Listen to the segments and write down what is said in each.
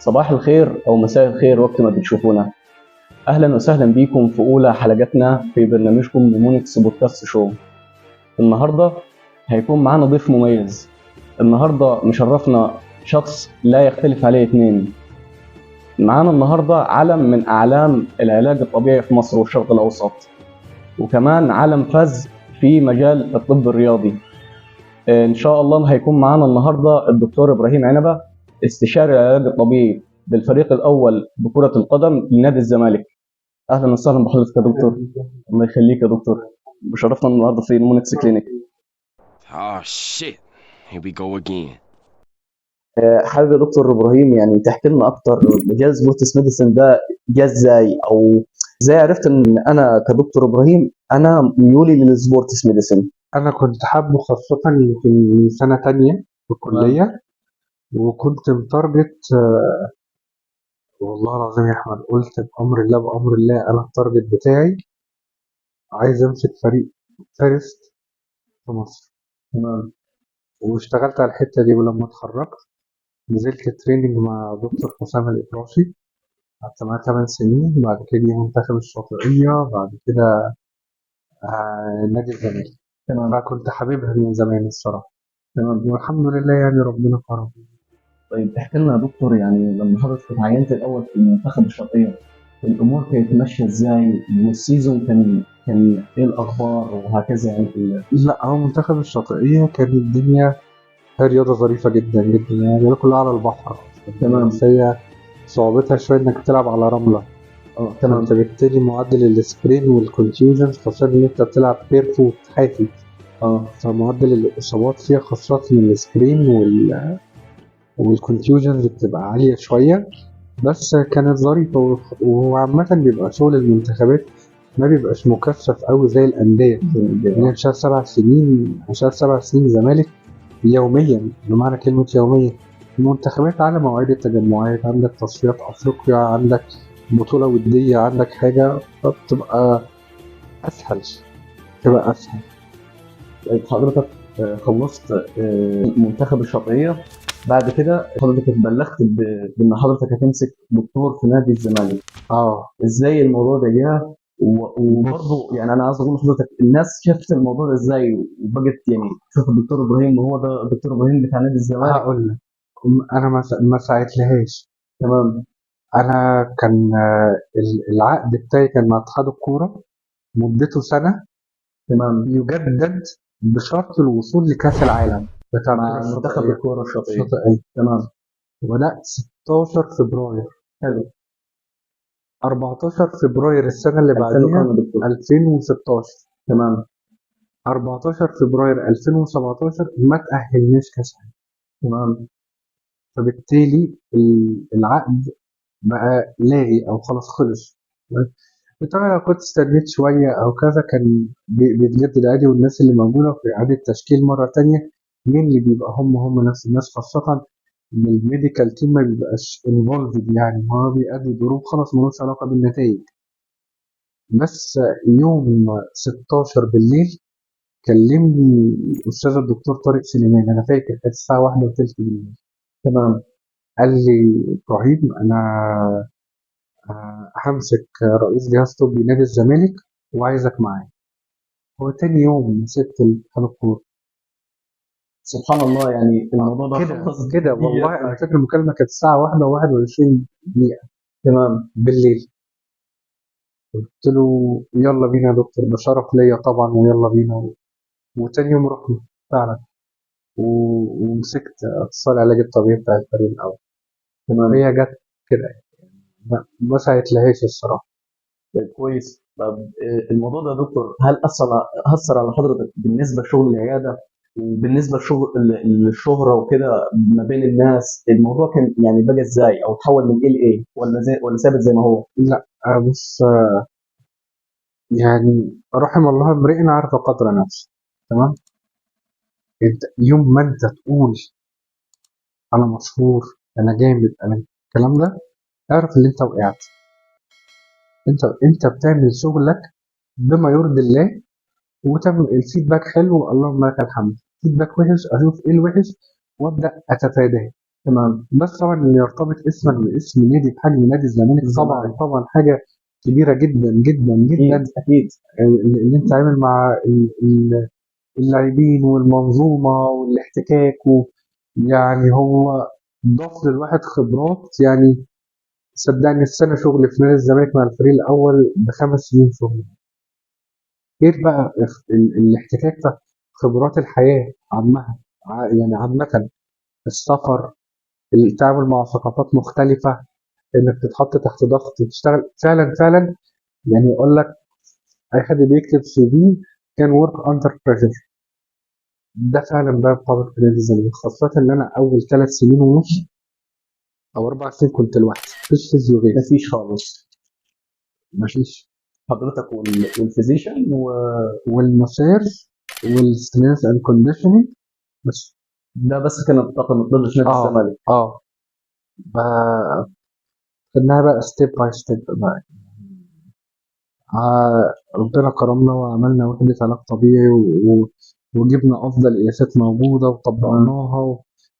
صباح الخير أو مساء الخير وقت ما بتشوفونا. أهلا وسهلا بيكم في أولى حلقاتنا في برنامجكم مونكس podcast show. النهاردة هيكون معانا ضيف مميز. النهاردة مشرفنا شخص لا يختلف عليه اثنين. معانا النهاردة علم من أعلام العلاج الطبيعي في مصر والشرق الأوسط، وكمان علم فاز في مجال الطب الرياضي. إن شاء الله هيكون معانا النهاردة الدكتور إبراهيم عنبة، استشاري العلاج الطبيعي بالفريق الأول بكرة القدم لنادي الزمالك. أهلا وسهلا بحضرتك يا دكتور. الله يخليك يا دكتور، بشرفنا النهارده في مونكس clinic. Oh shit. Here we go again. حابب يا دكتور ابراهيم يعني تحكي لنا اكتر مجال sports medicine ده جه ازاي، او ازاي عرفت ان انا كدكتور ابراهيم انا ميولي لل sports medicine؟ انا كنت حابة خاصة يمكن سنة تانية في الكلية، وكنت متارجت. والله العظيم يا احمد قلت بامر الله بامر الله انا ال target بتاعي عايز امسك فريق first في مصر. تمام. واشتغلت على الحتة دي، ولما اتخرجت نزلت training مع دكتور حسام الإبراشي، قعدت معاه 8 سنين. بعد كده جه منتخب الشاطئية، بعد كده نادي الزمالك. تمام. فكنت حاببها من زمان الصراحة. تمام. والحمد لله يعني ربنا كرم. طيب احكي لنا يا دكتور، يعني لما حضرتك اتعينت الاول في المنتخب الشرقية الامور كانت ماشية ازاي، وال season كان ايه الاخبار وهكذا يعني في لا، هو منتخب الشاطئية كانت الدنيا هي رياضة ظريفة جدا جدا، يعني الرياضة كلها على البحر. تمام. بس هي صعوبتها شوية إنك تلعب على رملة. تمام. فأنت بالتالي معدل ال sprain وال contusions، خاصة إن أنت بتلعب barefoot حافي. فمعدل الإصابات فيها خاصة ال sprain وال contusions بتبقى عالية شوية، بس كانت ظريفة. وعامة بيبقى شغل المنتخبات ما بيبقاش مكثف أوي زي الأندية. يعني مش عارف 7 سنين، مش عارف 7 سنين زمالك يوميا، بمعنى كلمة يوميا. المنتخبات على مواعيد التجمعات، عندك تصفيات أفريقيا، عندك بطولة ودية، عندك حاجة، فبتبقى أسهل، تبقى أسهل. طيب حضرتك خلصت منتخب الشرقية، بعد كده حضرتك اتبلغت بان حضرتك هتمسك دكتور في نادي الزمالك. ازاي الموضوع ده جه؟ وبرضه يعني انا عايز اقول لحضرتك الناس شافت الموضوع ده ازاي وبقت يعني شوف الدكتور ابراهيم وهو ده الدكتور ابراهيم بتاع نادي الزمالك. هقول لك انا ما ساعدتلهاش. تمام. انا كان العقد بتاعي كان مع اتحاد الكورة مدته سنة. تمام. يجدد بشرط الوصول لكاس العالم بتاع مع الكرة منتخب الشاطئية. الكورة الشاطئيه. الشاطئيه. تمام. وبدات 16 فبراير. حلو. 14 فبراير السنة اللي ألفين بعديها وكام يا دكتور؟ 2016. تمام. 14 فبراير 2017 ما تأهلناش كاس عالم. تمام. فبالتالي العقد بقى لاغي او خلاص خلص. بالطبع لو كنت استنيت شوية او كذا كان بيتجدد عادي، والناس اللي موجودة في اعاده تشكيل مرة تانية مين اللي بيبقى هم نفس الناس، خاصة ان ال medical team ما بيبقاش involved، يعني هو بيأدي دوره خلاص ملوش علاقة بالنتائج. بس يوم 16 بالليل كلمني استاذ الدكتور طارق سليمان، انا فاكر كانت الساعة 1:20 بالليل. تمام. قال لي ابراهيم انا همسك رئيس جهاز طبي نادي الزمالك وعايزك معايا. هو تاني يوم مسكت اتحاد الكورة. سبحان الله، يعني الموضوع ده كده خلص كده دقيقة. والله انا فاكر المكالمة كانت الساعة 1:21 تمام. بالليل. قلت له يلا بينا يا دكتور، ده شرف ليا طبعا، ويلا بينا. وتاني يوم رحنا فعلا ومسكت اتصال العلاج الطبيعي بتاع الفريق الاول. تمام. هي جت كده ما ساعدتلهاش الصراحة. طيب كويس. طب الموضوع ده يا دكتور هل اثر على حضرتك بالنسبة لشغل العيادة وبالنسبة لشغل الشهرة وكده ما بين الناس؟ الموضوع كان يعني بقى ازاي او تحول من ايه لايه، ولا ثابت زي ما هو؟ لا، بص، يعني رحم الله امرئ عرف قدر نفسه. تمام. انت يوم ما انت تقول انا مشهور، انا جامد، انا الكلام ده، اعرف ان انت وقعت. انت بتعمل شغلك بما يرضي الله، وتعمل ال feedback حلو، اللهم لك الحمد. feedback وحش، اشوف ايه الوحش وابدا اتفاداه. تمام. بس طبعا اللي يرتبط اسما باسم نادي بحجم نادي الزمالك طبعا طبعا حاجة كبيرة جدا جدا جدا. اكيد اللي انت عامل مع اللاعبين والمنظومه والاحتكاك يعني هو ضاف للواحد خبرات. يعني صدقني السنة شغل في نادي الزمالك مع الفريق الاول ب5 سنين شغل، غير بقى الاحتكاك في خبرات الحياة عامة، يعني عامة السفر، التعامل مع ثقافات مختلفة، انك تتحط تحت ضغط تشتغل فعلا فعلا. يعني يقول لك اي حد بيكتب CV can work under pressure، ده فعلا بقى بطبق في نادي الزمالك، خاصة ان انا اول 3 سنين ونص او 4 سنين كنت لوحدي، مفيش physio غيري، مفيش خالص، مفيش. حضرتك وال physician وال masseurs وال strength and conditioning بس. ده بس كان الطاقم الطبي في نادي الزمالك. خدناها بقى step by step بقى. ربنا كرمنا وعملنا وحدة علاج طبيعي وجبنا أفضل قياسات موجودة وطبقناها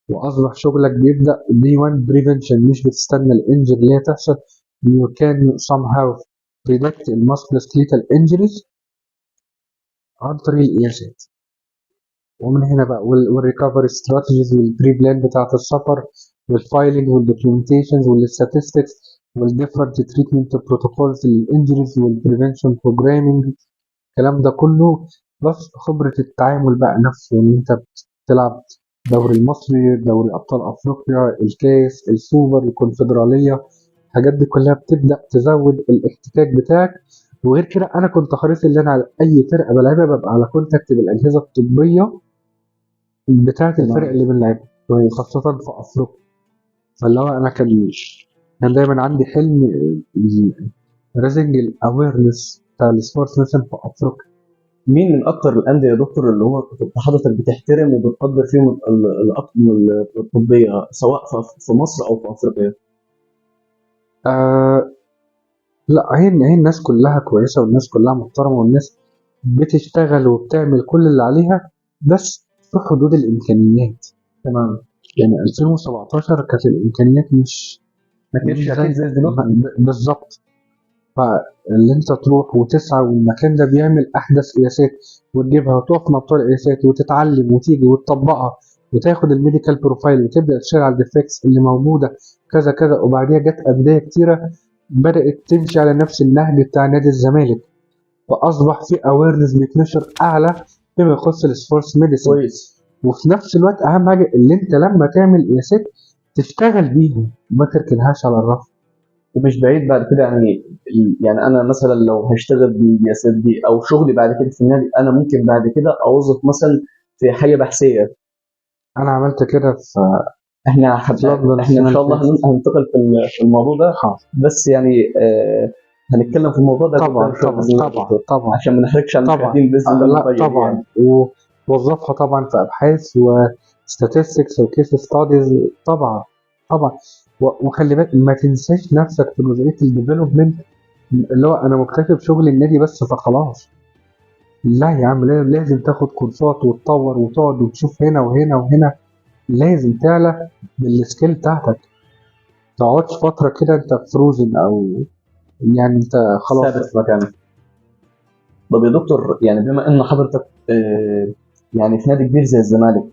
وأصبح شغلك بيبدأ day 1 prevention، مش بتستنى ال injury اللي هي تحصل. You can somehow predict the musculoskeletal injuries عن طريق القياسات. ومن هنا بقى وال recovery strategies وال pre-plan بتاعة السفر وال filing وال documentations وال statistics وال different treatment protocols لل injuries وال prevention programming، الكلام ده كله. بس خبرة التعامل بقى نفسه، ان انت بتلعب دوري المصري، دوري ابطال افريقيا، الكاس، السوبر، الكونفدرالية، الحاجات دي كلها بتبدأ تزود الاحتكاك بتاعك. وغير كده انا كنت حريص ان انا على اي فرقة بلعبها ببقى على contact بالاجهزة الطبية بتاعة الفرق اللي بنلعبها، خاصة في افريقيا. فاللي هو انا كان دايما عندي حلم raising ال awareness بتاع ال sports مثلا في افريقيا. مين من اكتر الاندية يا دكتور اللي هو كنت حضرتك بتحترم وبتقدر فيهم الاطقم الطبية سواء في مصر او في افريقيا؟ لا، هي الناس كلها كويسة والناس كلها محترمه والناس بتشتغل وبتعمل كل اللي عليها، بس في حدود الامكانيات. تمام. يعني 2017 كانت الامكانيات مش ما كانتش اكيد زي دلوقتي. بالظبط. فاللي انت تروح وتسعى والمكان ده بيعمل احدث قياسات وتجيبها وتقف مع بتوع القياسات وتتعلم وتيجي وتطبقها وتاخد ال medical profile وتبدا تشتغل على ال defects اللي موجودة كذا كذا. وبعديها جت اندية كتيرة بدات تمشي على نفس النهج بتاع نادي الزمالك، فاصبح في awareness بيتنشر اعلى فيما يخص ال sports medicine. كويس. وفي نفس الوقت اهم حاجة اللي انت لما تعمل قياسات تشتغل بيها، ما تركنهاش على الرف. ومش بعيد بعد كده يعني انا مثلا لو هشتغل بالقياسات دي او شغلي بعد كده في النادي، انا ممكن بعد كده اوظف مثلا في حاجة بحثيه. انا عملت كده في احنا احنا ان شاء الله هننتقل في الموضوع ده. بس يعني هنتكلم في الموضوع ده طبعا طبعا طبعا طبعا عشان ما نحرجش على المشاهدين باذن الله. لا طبعا يعني. ووظفها طبعا في ابحاث و statistics و case studies طبعا طبعا. وخلي بالك ما تنساش نفسك في جزئية ال development، اللي هو انا مكتفي بشغل النادي بس فخلاص. لا يا عم، لازم تاخد كورسات وتطور وتقعد وتشوف هنا وهنا وهنا. لازم تعلى بال skill بتاعتك، تقعدش فترة كده انت frozen او يعني انت خلاص ثابت في مكانك. طب يا دكتور، يعني بما ان حضرتك يعني في نادي كبير زي الزمالك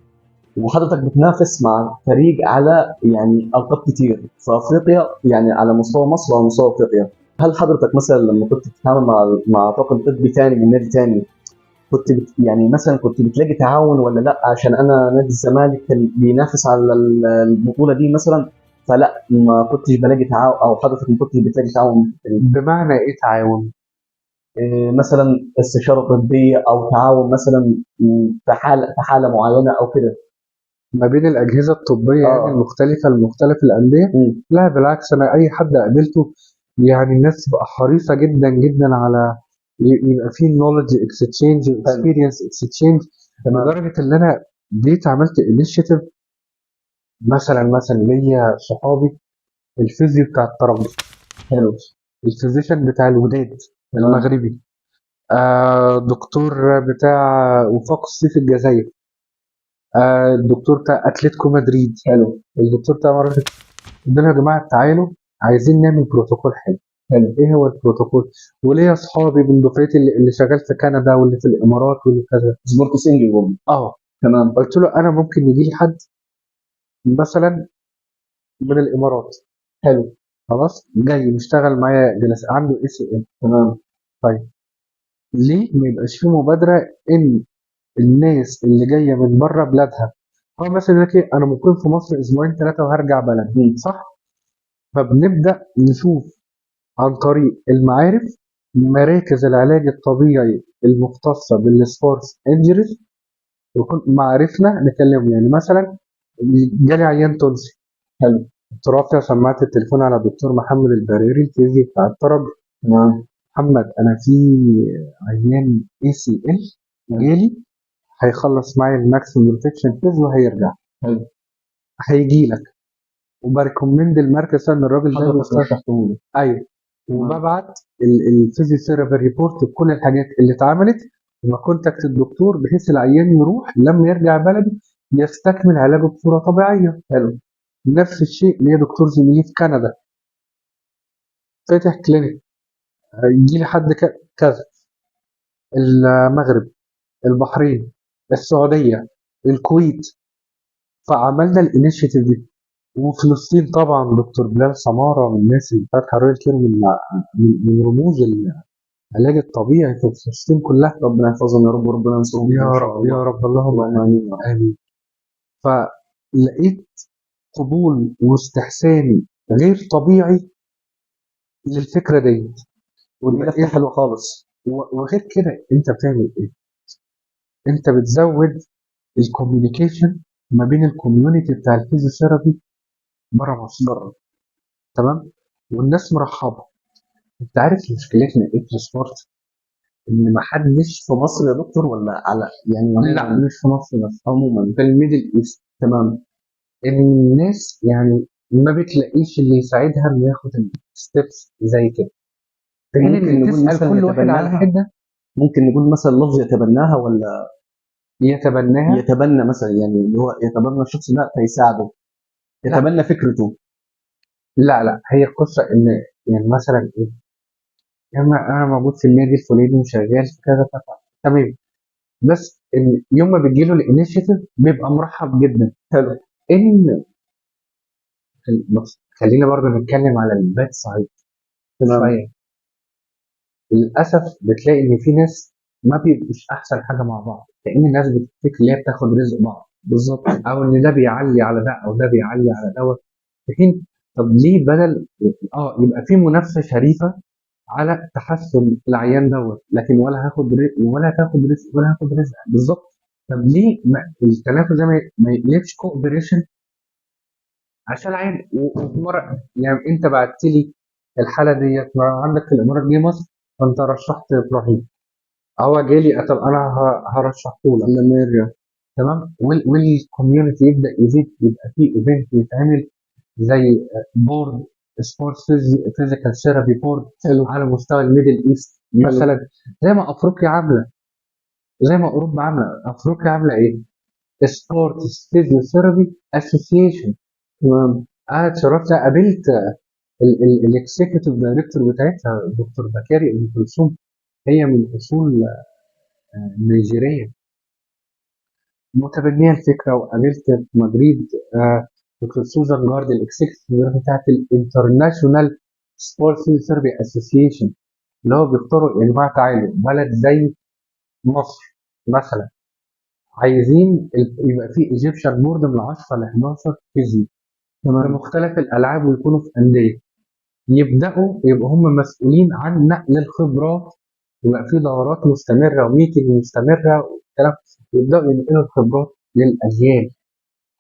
وحضرتك بتنافس مع فريق على يعني القاب كتير في افريقيا، يعني على مستوى مصر وعلى مستوى افريقيا، هل حضرتك مثلا لما كنت بتتعامل مع طاقم طبي ثاني من نادي ثاني كنت يعني مثلا كنت بتلاقي تعاون ولا لا؟ عشان انا نادي الزمالك كان بينافس على البطولة دي مثلا، فلا ما كنتش بلاقي تعاون، او حضرتك ما كنتش بتلاقي تعاون. بمعنى ايه تعاون؟ إيه مثلا استشاره طبية او تعاون مثلا في حاله معينة او كده ما بين الاجهزة الطبية يعني المختلفة لمختلف الاندية. لا بالعكس، انا اي حد قابلته يعني الناس بقى حريصة جدا جدا على يبقى في knowledge exchange و experience exchange، لدرجة ان انا جيت عملت initiative. مثلا ليا صحابي ال physio بتاع الترجي، حلو، ال physician بتاع الوداد المغربي، دكتور بتاع وفاق الصيف الجزائري، الدكتور بتاع اتلتيكو مدريد. حلو. الدكتور بتاع مرة قلت لهم يا جماعة تعالوا عايزين نعمل بروتوكول حلو. حلو. ايه هو البروتوكول؟ وليا اصحابي من دفعتي اللي شغال في كندا واللي في الامارات واللي كذا. sports injury برضه. تمام. قلت له انا ممكن يجي لي حد مثلا من الامارات. حلو. خلاص جاي مشتغل معايا جلسه عنده ACL. تمام. طيب ليه ما يبقاش في مبادرة ان الناس اللي جاية من بره بلادها، هو مثلا يقول لك ايه، انا مقيم في مصر اسبوعين 3 وهرجع بلدي، صح؟ فبنبدا نشوف عن طريق المعارف مراكز العلاج الطبيعي المختصة بال sports injuries، ويكون معارفنا نكلمهم. يعني مثلا جالي عيان تونسي. حلو. رافع سماعه التليفون على الدكتور محمد البريري ال physio بتاع الترجي. تمام. محمد انا في عيان ACL جالي هيخلص معايا ال maximum protection phase وهيرجع. حلو. هيجي لك وب recommend المركز ان الراجل ده حضرتك بيستخدم. رشحته له. ايوه. وببعت ال physiotherapy report بكل الحاجات اللي اتعملت، وب contact الدكتور بحيث العيان يروح لما يرجع بلده يستكمل علاجه بصورة طبيعية. حلو. نفس الشيء ليا دكتور زميلي في كندا فاتح clinic، يجي لي حد كذا، المغرب، البحرين، السعودية، الكويت. فعملنا ال initiative دي. وفلسطين طبعا دكتور بلال سماره من الناس اللي فاتحة رويال كير، من رموز العلاج الطبيعي في فلسطين كلها. ربنا يحفظهم يا رب وربنا ينصرهم يا إن شاء رب، الله. يا رب، اللهم اللهم امين يا رب. امين. فلقيت قبول واستحسان غير طبيعي للفكرة ديت. ودي لفته حلوة خالص. وغير كده انت بتعمل ايه؟ انت بتزود ال communication ما بين ال community بتاع ال physiotherapy بره مصر. بره. تمام؟ والناس مرحبه. انت عارف مشكلتنا ايه في ال sport؟ ان ما حدش في مصر يا دكتور ولا على يعني لا، مش في مصر بس، عموما في ال Middle East. تمام. ان الناس يعني ما بتلاقيش اللي يساعدها انه ياخد ال steps زي كده. في حين ممكن ان نقول تسال مثلاً كل واحد على يتبناها؟ حده. ممكن نقول مثلا لفظ يتبناها ولا يتبناها؟ يتبنى مثلا، يعني اللي هو يتبنى الشخص ده فيساعده، لا. يتبنى فكرته. لا لا، هي القصة ان يعني مثلا ايه، انا موجود في النادي الفلاني وشغال في كذا كذا، تمام، بس ان يوم ما بتجيله ال initiative بيبقى مرحب جدا. حلو. ان بص، خلينا برضه نتكلم على ال bad side. تمام. شوية. للاسف بتلاقي ان في ناس ما بيبقوش احسن حاجة مع بعض، لان الناس بتفتكر ان هي بتاخد رزق بعض. بالظبط. او ان ده بيعلي على ده او ده بيعلي على دوت. في حين طب ليه بدل يبقى في منافسه شريفه على تحسن العيان دوت، لكن ولا هاخد رزق ولا هتاخد رزق ولا هاخد رزق. بالظبط. طب ليه التنافس ده ما يقلبش cooperation عشان العيان؟ ومرة يعني انت بعت لي الحالة ديت، ما عندك في الامارات جه مصر، فانت رشحت ابراهيم، هو جالي، طب انا هرشحه لك لما يرجع. تمام. وال community يبدا يزيد، يبقى في event يتعمل زي board sports physical therapy board. حلو. على مستوى ال Middle East مثلا، زي ما افريقيا عامله، زي ما اوروبا عامله. افريقيا عامله ايه؟ sports physiotherapy association. تمام. انا اتشرفت، قابلت ال executive director بتاعتها دكتور بكاري ام كلثوم، هي من اصول نيجيريه، متبنيه الفكرة. وقابلت في مدريد دكتور سوزان جارد ال executive director بتاعت ال International Sports Therapy Association، اللي هو بيختاروا يا جماعة تعالوا بلد زي مصر مثلا، عايزين يبقى في Egyptian board من 10 ل 11 physio في مختلف الالعاب، ويكونوا في اندية، يبداوا يبقوا هم مسؤولين عن نقل الخبرات، يبقى في دورات مستمرة و meeting مستمرة والكلام، يبداوا ينقلوا الخبرات للاجيال.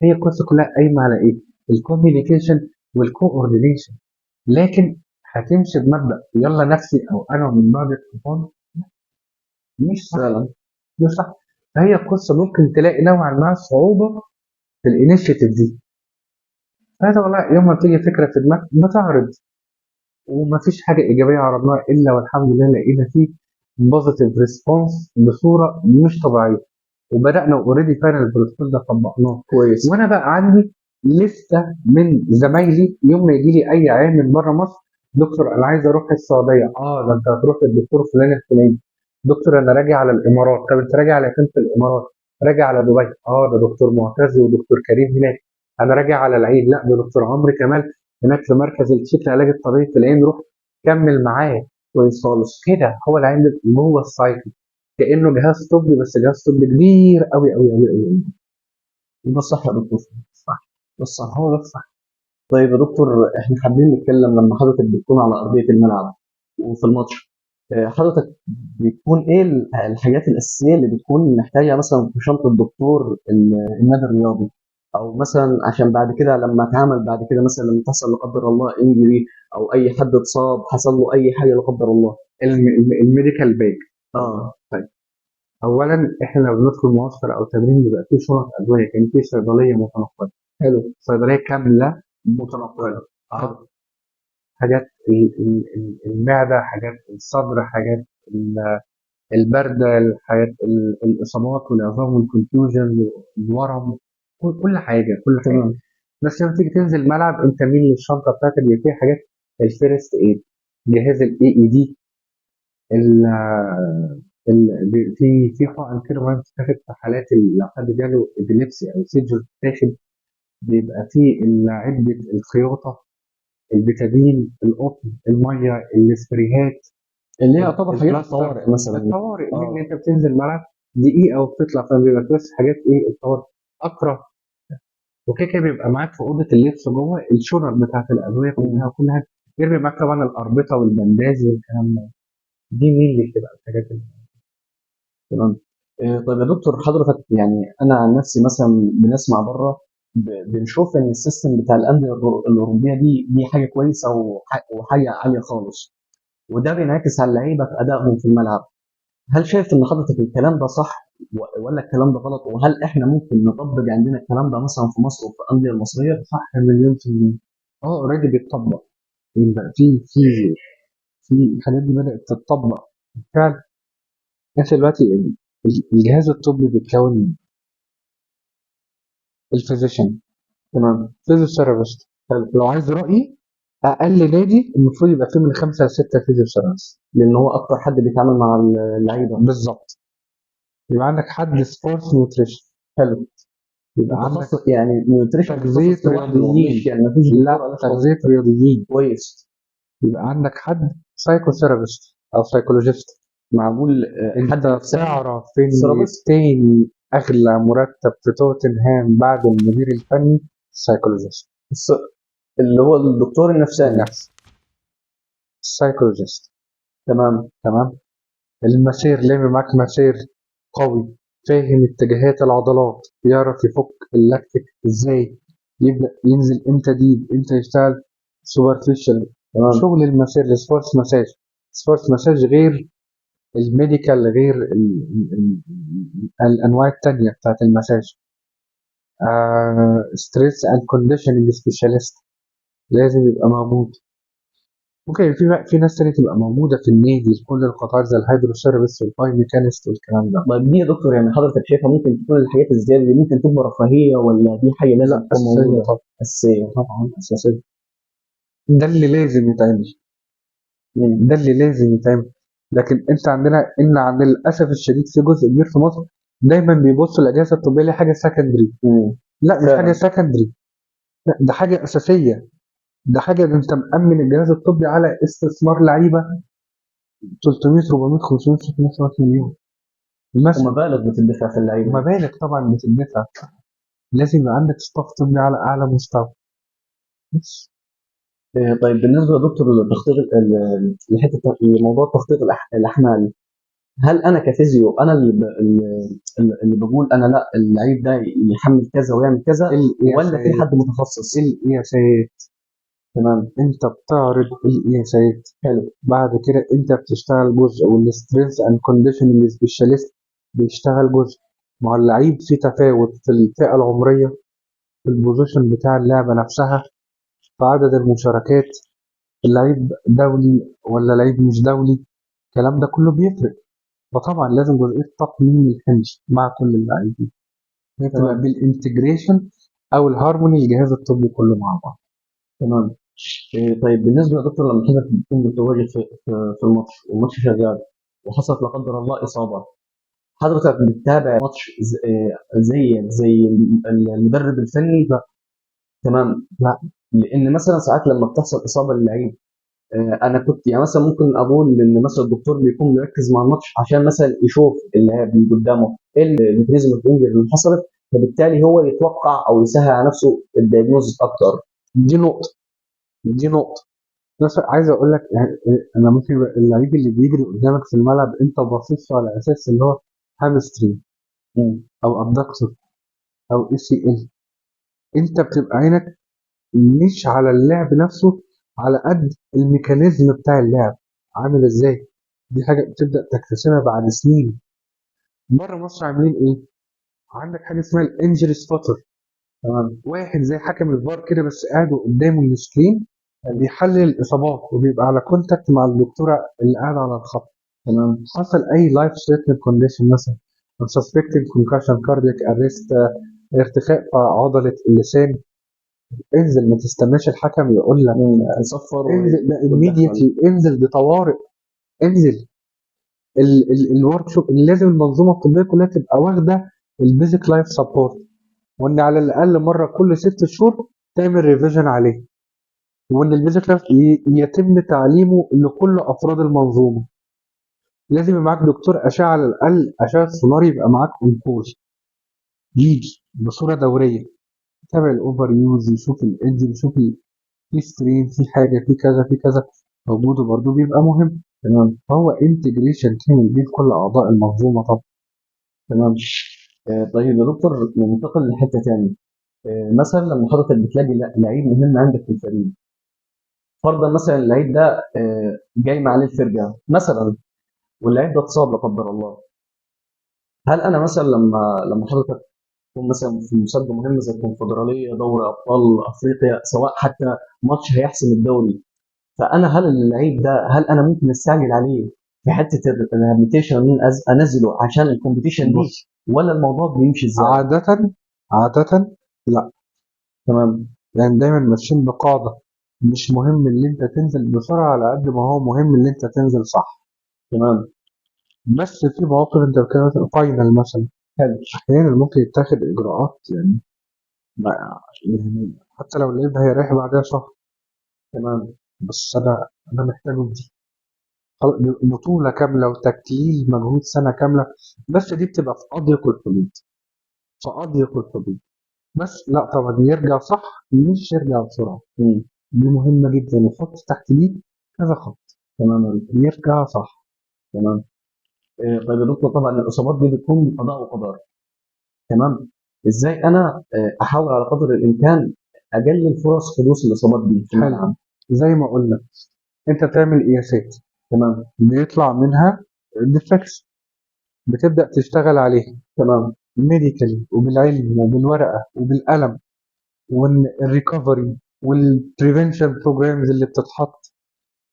هي القصة كلها قايمة على ايه؟ ال communication وال coordination. لكن هتمشي بمبدا يلا نفسي او انا ومن بعد الطوفان، مش صح. فعلا مش صح. فهي القصة ممكن تلاقي نوعا ما صعوبة في ال initiative دي. فهذا والله يوم ما بتيجي فكرة في دماغك بتعرض، ومفيش حاجة ايجابية عرضناها الا والحمد لله لقينا فيه positive response بصورة مش طبيعية. وبدانا already فعلا البروتوكول ده طبقناه. كويس. وانا بقى عندي لستة من زمايلي يوم ما يجي لي اي عيان من بره مصر، دكتور انا عايز اروح السعودية، ده انت هتروح للدكتور فلان الفلاني. دكتور انا راجع على الامارات، طب انت راجع على فين في الامارات؟ راجع على دبي، ده دكتور معتز ودكتور كريم هناك. انا راجع على العين، لا ده دكتور عمرو كمال هناك في مركز الشيخ للعلاج الطبيعي في العين، روح كمل معاه. كويس خالص. كده هو العين بيبقى جوه ال cycle كانه جهاز طبي، بس جهاز طبي كبير قوي قوي قوي قوي. ده الصح يا دكتور. صح، ده الصح. هو ده الصح. طيب يا دكتور، احنا حابين نتكلم لما حضرتك بتكون على ارضية الملعب وفي الماتش، حضرتك بيكون ايه الحاجات الاساسية اللي بتكون محتاجها مثلا في شنطه الدكتور النادي الرياضي، او مثلا عشان بعد كده لما اتعامل بعد كده مثلا لما تحصل لا قدر الله injury او اي حد اتصاب حصل له اي حاجة لا قدر الله؟ ال medical bag. طيب اولا احنا لو بندخل معسكر او تمرين بيبقى فيه شنط ادوية، كان فيه صيدلية متنقله. حلو. صيدلية كاملة متنقله. حاجات المعدة، حاجات الصدر، حاجات البرده، حاجات الاصابات والعظام وال contusion والورم، كل حاجة، كل حاجة. بس لما تيجي تنزل الملعب انت مين الشنطة بتاعتك بيبقى فيها حاجات ال first aid، جهاز ال AED، في حقن كده مهمة بتتاخد في حالات لو حد جاله epilepsy او seizure بتتاخد، بيبقى فيه عده الخياطة، البيتادين، القطن، المية، السبريهات اللي هي يعتبر حاجات البلاستر. الطوارئ مثلا. الطوارئ ان انت بتنزل الملعب دقيقة وبتطلع، فبيبقى بس حاجات ايه الطوارئ اقرا. وكده كده بيبقى معاك في اوضة اللبس جوه الشنط بتاعت الادوية كلها وكل حاجة، غير بيبقى معاك طبعا الاربطه والبنداز والكلام ده. دي مين اللي بتبقى الحاجات اللي تمام. طيب يا دكتور، حضرتك يعني انا عن نفسي مثلا بنسمع بره بنشوف ان ال system بتاع الاندية الاوروبية دي حاجة كويسة وحاجه عالية خالص، وده بينعكس على اللعيبة في ادائهم في الملعب. هل شايف ان حضرتك الكلام ده صح ولا الكلام ده غلط؟ وهل احنا ممكن نطبق عندنا الكلام ده مثلا في مصر وفي الاندية المصرية؟ صح مليون في المية. already بيتطبق، يبقى في الحاجات دي بدأت تتطبق بالفعل. انت دلوقتي الجهاز الطبي بيتكون من ال physician، تمام، physiotherapist. لو عايز رأيي اقل نادي المفروض يبقى فيه من 5 ل 6 physiotherapist، لان هو اكتر حد بيتعامل مع اللعيبة. بالظبط. يبقى عندك حد sports nutrition. حلو. يبقى عندك متخصص يعني nutrition، تغذية متخصص لوحده، رياضيين. مش يعني مفيش دكتور لا، ولا شغل. تغذية رياضيين. كويس. يبقى عندك حد psychotherapist او psychologist. معقول، انت حد نفساني؟ تعرف ان therapist؟ تاني اغلى مرتب في توتنهام بعد المدير الفني psychologist، اللي هو الدكتور النفساني. النفسي، psychologist. تمام. تمام. ال masseur لازم معاك masseur قوي فاهم اتجاهات العضلات، يعرف يفك اللاكتيك ازاي، يبدا ينزل امتى deep، امتى يشتغل superficial. شغل ال masseur ال sports massage، sports massage غير ال medical، غير الانواع التانية بتاعت المساج. strength and conditioning specialist لازم يبقى موجود. ممكن في ناس تانية تبقى موجودة في النادي لكل القطاعات زي ال hydrotherapist وال biomechanist والكلام ده. طيب دي يا دكتور يعني حضرتك شايفها ممكن تكون الحاجات الزيادة دي ممكن تبقى رفاهية ولا دي حاجة لازم تكون أساسية موجودة؟ طبعا. أساسية. طبعا أساسية. ده اللي لازم يتعمل. ده اللي لازم يتعمل. لكن انت عندنا ان عند للاسف الشديد في جزء كبير في مصر دايما بيبصوا الاجهزة الطبية لحاجة secondary. لا، مش حاجة secondary، لا ده حاجة اساسية. ده حاجة ده انت مأمن الجهاز الطبي على استثمار لعيبة 300 400 500 600 700 مليون مثلا. ومبالغ بتدفع في اللعيبة. مبالغ طبعا بتدفع. لازم يبقى عندك staff طبي على اعلى مستوى. بس. طيب بالنسبة يا دكتور لتخطيط لحته لموضوع تخطيط الاحمال، هل انا ك physio انا اللي بقول انا لا اللعيب ده يحمل كذا ويعمل كذا، ولا في حد متخصص؟ القياسات. تمام. انت بتعرض القياسات. حلو. بعد كده انت بتشتغل جزء، وال strength and conditioning specialist بيشتغل جزء. مع اللعيب في تفاوت في الفئة العمرية، في ال position بتاع اللعبة نفسها، في عدد المشاركات، اللعيب دولي ولا لعيب مش دولي، الكلام ده كله بيفرق. فطبعا لازم جزئية تقنين الحمل مع كل اللاعبين، هي بتبقى بال integration او الهارموني الجهاز الطبي كله مع بعض. تمام. طيب بالنسبة يا دكتور لما حضرتك بتكون متواجد في الماتش والماتش شغال وحصلت لا قدر الله اصابه، حضرتك بتتابع ماتش زي المدرب الفني؟ لا. تمام. لا. لان مثلا ساعات لما بتحصل اصابه للعيب، انا كنت يعني مثلا ممكن اقول ان مثلا الدكتور بيكون مركز مع الماتش عشان مثلا يشوف اللي قدامه ايه ال mechanism of injury اللي حصلت، فبالتالي هو يتوقع او يسهل على نفسه ال diagnosis اكتر. دي نقطة. بس عايز اقول لك يعني انا ممكن اللعيب اللي بيجري قدامك في الملعب انت باصص له على اساس اللي هو hamstring او adductor او ACL، انت بتبقى عينك مش على اللعب نفسه على قد ال mechanism بتاع اللعب عامل ازاي. دي حاجة بتبدا تكتسبها بعد سنين. بره مصر عاملين ايه؟ عندك حاجة اسمها ال injury spotter. تمام. واحد زي حكم الفار كده بس قاعد قدامه ال screen بيحلل الاصابات وبيبقى على contact مع الدكتورة اللي قاعدة على الخط. تمام. حصل اي life threatening condition مثلا suspecting concussion، cardiac arrest، ارتخاء في عضلة اللسان، انزل، ما تستناش الحكم يقول لك يصفر انزل، ده immediately انزل، دي طوارئ، انزل. ال workshop لازم المنظومة الطبية كلها تبقى واخده ال basic life support، وان على الاقل مرة كل 6 شهور تعمل revision عليه، وان ال basic life يتم تعليمه لكل افراد المنظومة. لازم يبقى معاك دكتور اشعه، على الاقل اشعه سونار يبقى معاك on call، يجي بصورة دورية يتابع ال overuse، يشوف ال injury، يشوف في strain، في حاجة، في كذا، في كذا، وجوده برضه بيبقى مهم. تمام. فهو integration كامل بين كل اعضاء المنظومة طبعا. تمام. طيب يا دكتور ننتقل لحته ثانية. مثلا لما حضرتك بتلاقي لعيب مهم عندك في الفريق، فرضا مثلا اللعيب ده جاي مع عليه الفرقة مثلا، واللعيب ده اتصاب لا قدر الله، هل انا مثلا لما حضرتك تكون مثلا في مسابقة مهمة زي الكونفدراليه، دوري ابطال افريقيا، سواء حتى ماتش هيحسم الدوري، فانا هل اللعيب ده هل انا ممكن استعجل عليه في حتة ال rehabilitation ان انزله عشان ال competition دي، ولا الموضوع بيمشي ازاي؟ عادة لا. تمام. يعني دايما ماشيين بقاعدة مش مهم اللي انت تنزل بسرعة على قد ما هو مهم اللي انت تنزل صح. تمام. بس في مواقف انت بتتكلم مثلا final مثلا، حلو، احيانا ممكن يتاخد اجراءات يعني حتى لو اللعيب هيريح بعدها شهر. تمام. بس انا محتاجه في دي بطوله كاملة وتكتيل مجهود سنة كاملة، بس دي بتبقى في اضيق الحدود، في اضيق الحدود. بس لا طبعا يرجع صح، مش يرجع بسرعة. دي مهمة جدا، وحط تحت دي كذا خط. تمام. يرجع صح. تمام. طيب يا دكتور، طبعا الاصابات دي بتكون قضاء وقدر. تمام. ازاي انا احاول على قدر الامكان اقلل فرص حدوث الاصابات دي في الملعب؟ زي ما قلنا انت بتعمل قياسات. تمام. بيطلع منها defects بتبدا تشتغل عليها. تمام. medically وبالعلم وبالورقه وبالقلم، وان ال recovery وال prevention programs اللي بتتحط،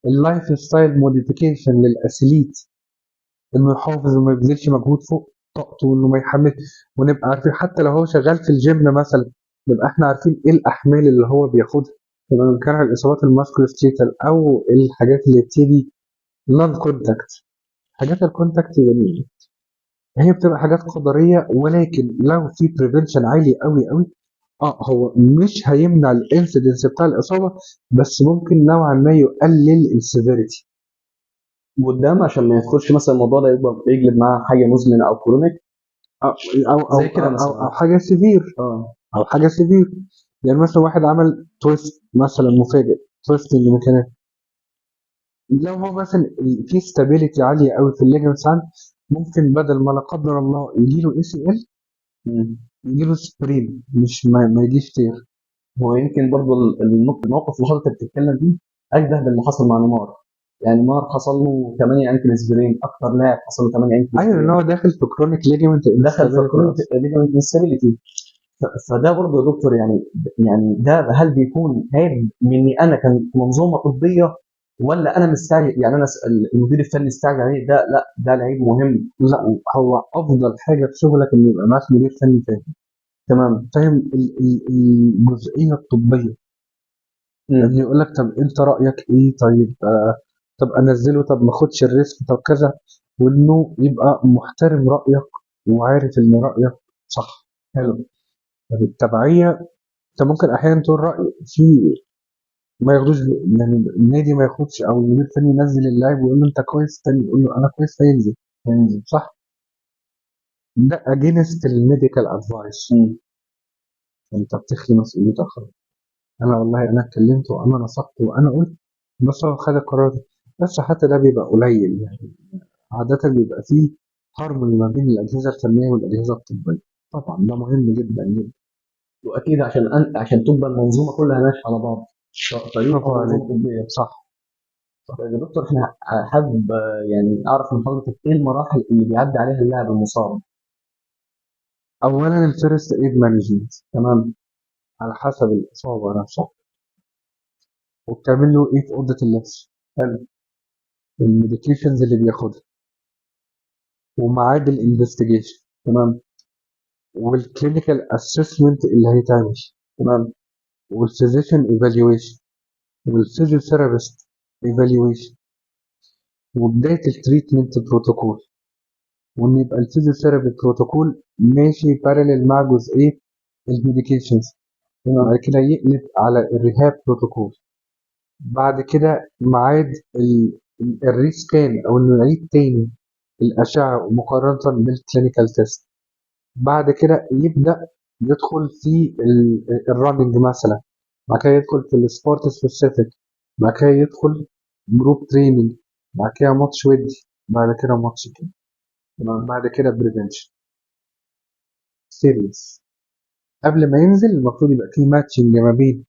ال lifestyle modification لل athlete انه يحافظ وما يبذلش مجهود فوق طاقته، وانه ما يحمل، ونبقى عارفين حتى لو هو شغال في الجيم مثلا نبقى احنا عارفين ايه الاحمال اللي هو بياخدها. تمام. كان على الاصابات ال musculoskeletal او الحاجات اللي بتيجي non contact، حاجات ال contact يعني هي بتبقى حاجات قدرية، ولكن لو في prevention عالي قوي قوي هو مش هيمنع ال incidence بتاع الاصابة، بس ممكن نوعا ما يقلل ال severity قدام عشان ما يدخلش مثلا الموضوع ده يبقى يقلب معاه حاجة مزمنة او chronic او زي كده مثلا. او حاجة severe. او حاجة severe. يعني مثلا واحد عمل twist مثلا مفاجئ، twisting ميكانيك، لو هو مثلا في stability عالية قوي في ال ligaments عنده، ممكن بدل ما لا قدر الله يجي له ACL يجي له sprain، مش ما يجيش tear. هو يمكن برضه الموقف اللي حضرتك بتتكلم فيه اشبه باللي حصل مع نيمار. يعني نيمار حصل له 8 ankle sprain، اكتر لاعب حصل له 8 ankle ايوه، sprain. ان هو داخل في chronic ligament، دخل في chronic ligament instability. فده برضه يا دكتور يعني ده هل بيكون عيب مني انا كمنظومة طبية، ولا انا مستعجل؟ يعني انا المدير الفني استعجل عليه، ده لا ده لعيب مهم. لا، هو افضل حاجة في شغلك ان يبقى معاك مدير فني فاهم. تمام. فاهم الجزئية الطبية. ان يقول لك طب انت رايك ايه، طيب طب انزله، طب ما اخدش ال risk، طب كذا، وانه يبقى محترم رايك وعارف ان رايك صح. حلو. طب التبعية انت ممكن احيانا تقول راي في ما ياخدوش، يعني النادي ما ياخدش، او المدير الفني ينزل اللاعب ويقول له انت كويس، الثاني يقول له انا كويس، فينزل. صح، ده against ال medical advice. انت بتخلي مسؤوليتك خلاص. انا والله انا اتكلمت وانا نصحت وانا قلت، بس هو خد القرار. بس حتى ده بيبقى قليل، يعني عادة بيبقى فيه هارموني ما بين الأجهزة الفنية والأجهزة الطبية. طبعا ده مهم جدا جدا. واكيد عشان تبقى المنظومة كلها ماشية على بعض، طريقه برافو عليك. منظومة طبية. صح. طيب يا دكتور، احنا حابب يعني اعرف من حضرتك ايه المراحل اللي بيعدي عليها اللاعب المصاب؟ اولا ال first aid management. تمام. على حسب الاصابة نفسها، وبتعمل له ايه في اوضة اللبس. حلو. ال medications اللي بياخدها، وميعاد ال investigation. تمام. وال clinical assessment اللي هيتعمل. تمام. وال physician evaluation، وال physiotherapist evaluation، وبداية ال treatment protocol، وان يبقى ال physiotherapy protocol ماشي parallel مع جزئية ال medications. بعد كده يقلب على ال rehab protocol. بعد كده ميعاد ال rescan، او انه يعيد تاني الاشعة مقارنة بال clinical test. بعد كده يبدا يدخل في ال running مثلا، بعد كده يدخل في ال sport specific، بعد كده يدخل group training، بعد كده ماتش ودي، بعد كده ماتش كده. تمام. بعد كده prevention series. قبل ما ينزل المفروض يبقى في matching ما بين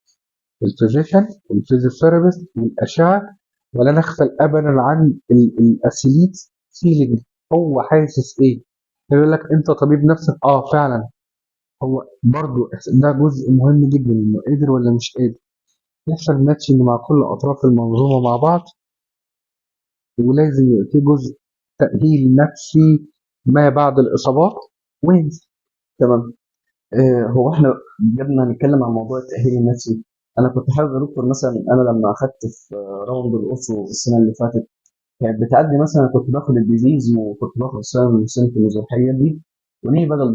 ال physician وال physiotherapist والاشعه، ولا نغفل ابدا عن ال athlete feeling، هو حاسس ايه. يقول لك انت طبيب نفسك، فعلا هو برضو ده جزء مهم جدا، انه قادر ولا مش قادر. يحصل matching مع كل اطراف المنظومة مع بعض، ولازم يبقى في جزء تاهيل نفسي ما بعد الاصابات وينزل. تمام. هو احنا قبل ما نتكلم عن موضوع التاهيل النفسي، انا كنت حابب يا دكتور مثلا انا لما اخدت في round ال ortho السنة اللي فاتت كانت بتعدي مثلا، كنت باخد ال disease وكنت باخد ال sign وال symptoms والحاجات دي، ونيجي بدل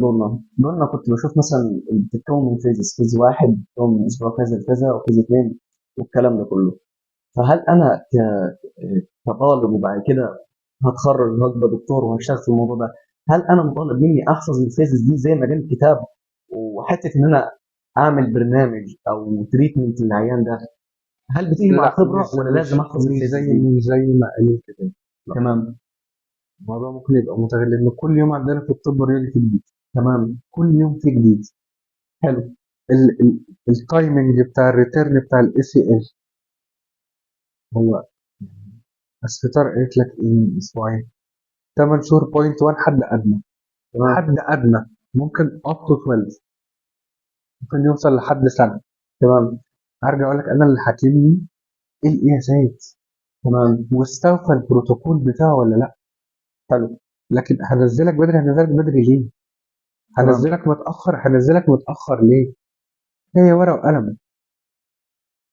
دورنا كنت بشوف مثلا بتتكون من phases، phase واحد بتتكون من اسبوع كذا لكذا، و phase اثنين والكلام ده كله. فهل انا كطالب وبعد كده هتخرج وهبقى دكتور وهشتغل في الموضوع ده، هل انا مطالب مني احفظ ال phases دي زي ما جه الكتاب، وحتة ان انا اعمل برنامج او treatment للعيان ده، هل بتيجي مع لا، خبره ولا لازم احفظ مش ال phases زي دي؟ مش زي ما قال الكتاب. لا. تمام. الموضوع ممكن يبقى متغير، لان كل يوم عندنا في الطب الرياضي في جديد. تمام. كل يوم في جديد. حلو. ال timing بتاع ال return بتاع ال ACL، هو الستار قالت لك ايه من اسبوعين؟ 8 شهور point 1 حد ادنى. تمام. حد ادنى ممكن up to 12، ممكن يوصل لحد سنة. تمام. هرجع اقول لك انا اللي حاكمني ايه القياسات. تمام. واستوفى البروتوكول بتاعه ولا لا. حلو. لكن هنزلك بدري، هنزلك بدري ليه؟ تمام. هنزلك متاخر، هنزلك متاخر ليه؟ هي ورقة وقلم،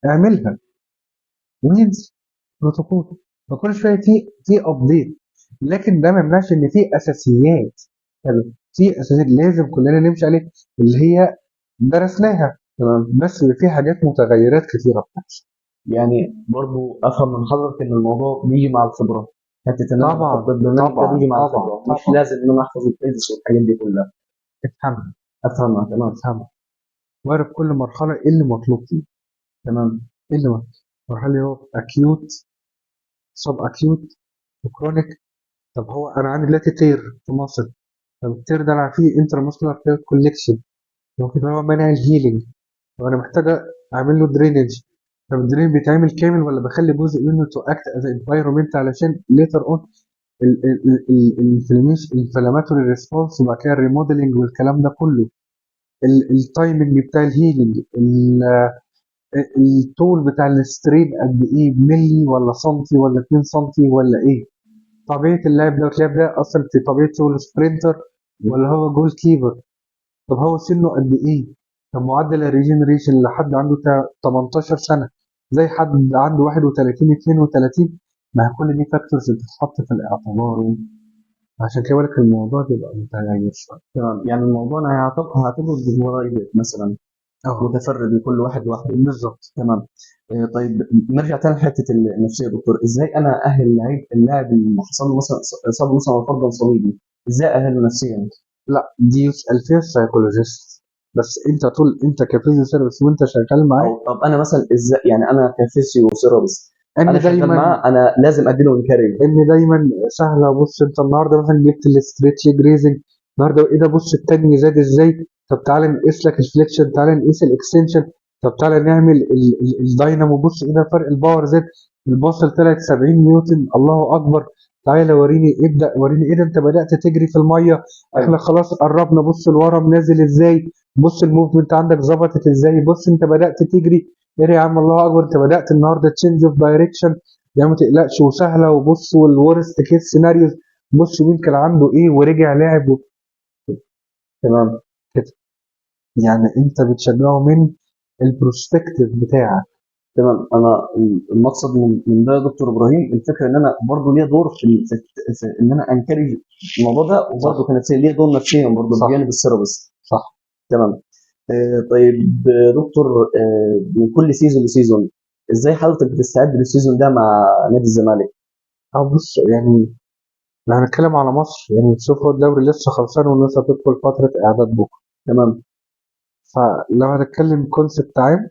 اعملها وينزل بروتوكول. فكل شوية في update، لكن ده ما يمنعش ان في اساسيات. حلو. في اساسيات لازم كلنا نمشي عليها اللي هي درسناها. تمام. بس في حاجات متغيرات كتيرة بتحصل. يعني برضو افهم من حضرتك ان الموضوع بيجي مع الخبرة، حتة ان انا طبعاً، احط البرنامج ده طبعاً، بيجي مع طبعاً، الخبرة، مش طبعاً. لازم ان انا احفظ ال phases والحاجات دي كلها. افهمها. افهمها. تمام. افهمها واعرف كل مرحلة ايه اللي مطلوب فيه. تمام. ايه اللي مطلوب؟ المرحلة اللي هو acute، subacute، و chronic. طب هو انا عندي دلوقتي tear في muscle، طب ال tear ده انا فيه intramuscular fluid collection، ممكن هو مانع ال healing، طب انا محتاج اعمل له drainage. طب ال drain بيتعمل كامل ولا بخلي جزء منه to act as environment علشان later on ال inflammatory response، وبعد كده ال remodeling والكلام ده كله، ال timing بتاع ال healing، الطول بتاع ال strain قد ايه، ملي ولا سنتي ولا 2 سنتي ولا ايه، طبيعة اللاعب ده، اللاعب ده اصلا في طبيعة شغل sprinter ولا هو goalkeeper، طب هو سنة قد ايه، طب معدل ال regeneration لحد عنده 18 سنة زي حد عنده 31 32. ما كل دي factors بتتحط في الاعتبار، عشان كده بقولك الموضوع بيبقى متغير شوية. تمام، يعني الموضوع انا هعتبره private مثلا، متفرد لكل واحد لوحده. بالظبط. تمام. طيب نرجع تاني لحته النفسية يا دكتور. ازاي انا اهل اللاعب اللي حصل له مثلا اصابه مثلا فرضا صليبي، ازاي اهله نفسيا؟ لا دي يسال فيها ال psychologist، بس انت طول انت ك physiotherapist وانت شغال معاه. طب انا مثلا ازاي، يعني انا ك physiotherapist انا شغال معاه، انا لازم اديله encourage. ان دايما سهلة. بص انت النهارده مثلا جبت ال straight leg raising النهارده، ايه ده، بص التاني زاد ازاي، طب تعالى نقيس لك ال flexion، تعالى نقيس ال extension، طب تعالى نعمل الداينامو، بص ايه ده فرق ال power زاد، ال muscle طلعت 70 نيوتن، الله اكبر، تعالى وريني، ابدا وريني ايه ده، انت بدات تجري في المية، احنا خلاص قربنا، بص الورم نازل ازاي، بص ال movement عندك ظبطت ازاي، بص انت بدات تجري، ايه يا عم الله اكبر، انت بدات النهارده change of direction، يا ما تقلقش وسهلة، وبص وال worst case scenarios، بص مين كان عنده ايه ورجع لعب تمام كده. يعني انت بتشجعه من ال perspective بتاعك. تمام. انا المقصد من ده يا دكتور ابراهيم الفكرة ان انا برضه ليا دور في ان انا encourage الموضوع ده، وبرضه كنفسيا ليا دور نفسيا برضه بجانب ال therapist. صح. تمام. طيب دكتور، من كل season ل season ازاي حضرتك بتستعد لل season ده مع نادي الزمالك؟ بص يعني لو هنتكلم على مصر، يعني شوف هو الدوري لسه خلصان والناس هتدخل فترة اعداد بكره. تمام. فلو هنتكلم concept عام،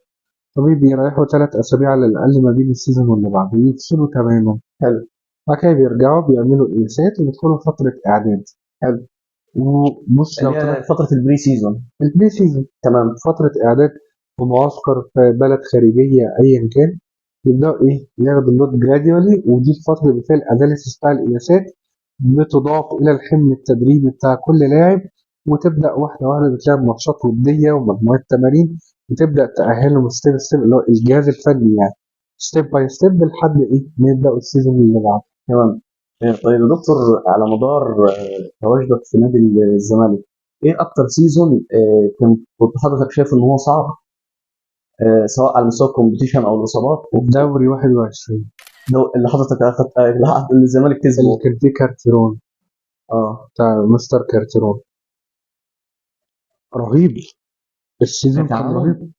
طبيعي بيريحوا 3 أسابيع على الأقل ما بين ال season واللي بعده، يفصلوا تماما. حلو. بعد كده بيرجعوا بيعملوا قياسات وبيدخلوا فترة إعداد. حلو. وبص لو فترة ال pre-season. ال pre-season. تمام. فترة إعداد في معسكر في بلد خارجية أيا كان، يبدأوا إيه ياخدوا ال load gradually، ودي الفترة اللي فيها ال analysis بتاع القياسات بتضاف إلى الحمل التدريبي بتاع كل لاعب، وتبدأ واحدة واحدة بتلعب ماتشات ودية ومجموعة تمارين، وتبدأ تأهلهم step step اللي هو الجهاز الفني، يعني step by step لحد إيه ما يبدأوا ال season اللي بعده. تمام. طيب يا دكتور، على مدار تواجدك في نادي الزمالك، إيه أكتر season كنت حضرتك شايف إن هو صعب، سواء على مستوى ال competition أو الإصابات؟ الدوري 21 اللي حضرتك أخدت، اللي الزمالك كسبه، اللي كان فيه كارتيرون. بتاع مستر كارتيرون. رهيب ال season، كان رهيب.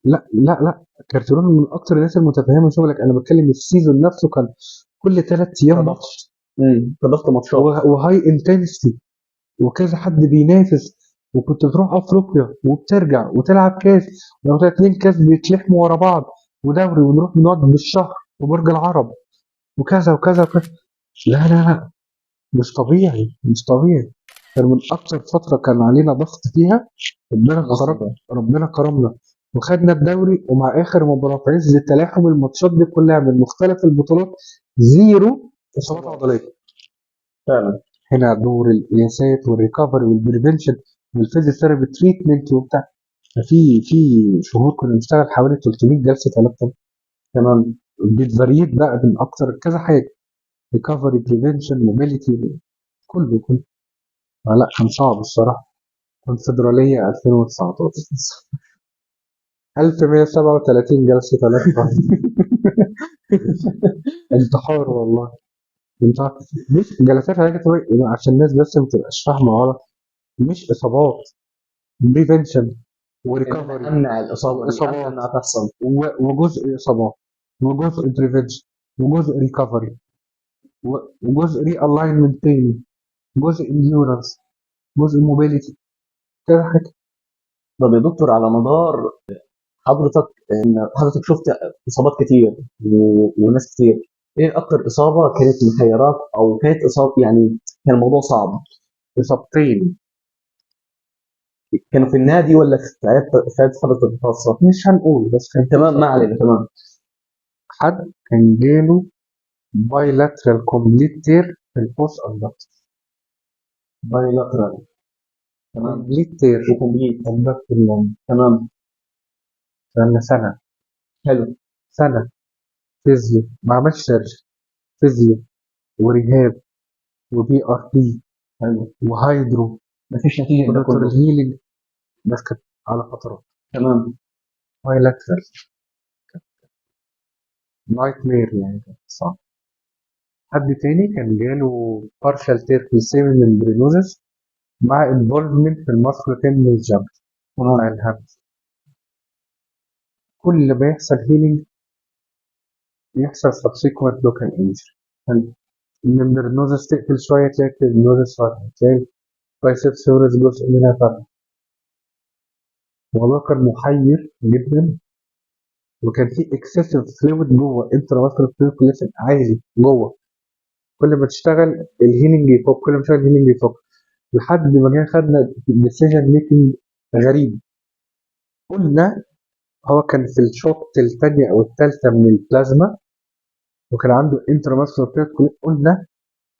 لا لا لا، كارتيرون من اكتر الناس المتفهمه شغلك. انا بتكلم ال season نفسه كان كل 3 ايام ماتش، كضغط ماتشات و high intensity، وكذا حد بينافس، وكنت بتروح افريقيا وبترجع وتلعب كاس، ولو 2 كاس بيتلحموا ورا بعض، ودوري، ونروح بنقعد بالشهر، وبرج العرب، وكذا وكذا وكذا. لا لا لا، مش طبيعي، مش طبيعي. كان من اكتر فترة كان علينا ضغط فيها، ربنا كرمنا وخدنا الدوري، ومع اخر مباراة في عز تلاحم الماتشات دي كلها من مختلف البطولات، zero اصابات عضلية. فعلا. هنا دور القياسات وال recovery وال prevention وال physiotherapy treatment وبتاع. في شهور كنا بنشتغل حوالي 300 جلسه علاج طبيعي. تمام. بت vary بقى من اكتر كذا حاجة، recovery، prevention، mobility، كله كله. لا كان صعب الصراحة. كونفدراليه 2019 1137 جلسه علاج طبيعي. انتحار والله، انتحار. مش جلسات علاج طبيعي عشان الناس بس ما تبقاش فاهمه غلط، مش اصابات، prevention و recovery، امنع الاصابة، اصابات انها تحصل، وجزء اصابات، وجزء prevention، وجزء recovery، وجزء realignment تاني، جزء endurance، جزء mobility، كذا حاجة. طب يا دكتور، على مدار حضرتك ان حضرتك شفت اصابات كتير وناس كتير، ايه اكتر اصابه كانت محيراك او كانت اصابه يعني كان الموضوع صعب؟ اصابتين. كانوا في النادي ولا في عيادة حضرتك الخاصة؟ مش هنقول بس كان تمام، ما علينا. تمام. حد كان جاله bilateral complete tear في ال both adductor. bilateral. تمام. complete tear و complete. adductor. تمام. كان سنة. حلو. سنة physio، ما عملش surgery، physio و rehab و PRP حلو. و hydro مفيش نتيجة ده كله. healing، بس كانت على فترات. تمام. bilateral nightmare يعني، كانت صعب. حد تاني كان جاله partial tear في ال semimembranosus مع involvement في ال musculotendinous junction مع ال hamstring. كل ما يحصل healing يحصل subsequent local injury. حلو. ال membranosus تقفل شوية، تلاقي ال tendinosus فتح، تلاقي ال biceps femoris جزء منها فتح. الموضوع كان محير جدا، وكان في excessive fluid جوه، intramuscular fluid collection عالي جوه. كل ما تشتغل ال healing يفك، كل ما تشتغل ال healing يفك، لحد ما جينا خدنا decision making غريب. قلنا هو كان في ال shot الثانية او الثالثة من البلازما وكان عنده intramuscular fluid، قلنا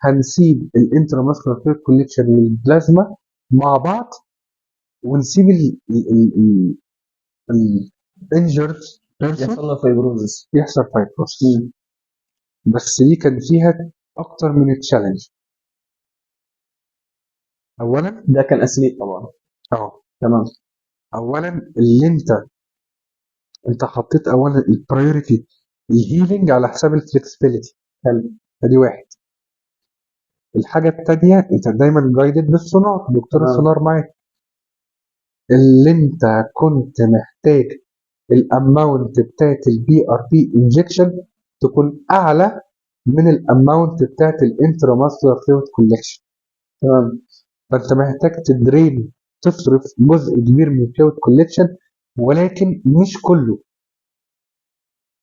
هنسيب ال intramuscular fluid collection والبلازما مع بعض ونسيب ال ال injured يحصل له fibrosis. يحصل fibrosis. بس دي كان فيها اكتر من challenge. اولا ده كان athlete طبعا. تمام. اولا اللي انت حطيت اولا ال priority ال healing على حساب ال flexibility. حلو. فدي واحد. الحاجة الثانية انت دايما guided بالسونار، دكتور السونار معاك. اللي انت كنت محتاج ال amount بتاعت ال PRP injection تكون اعلى من ال amount بتاعت ال intramuscular fluid collection. تمام. فانت محتاج ت drain، تصرف جزء كبير من ال fluid collection، ولكن مش كله.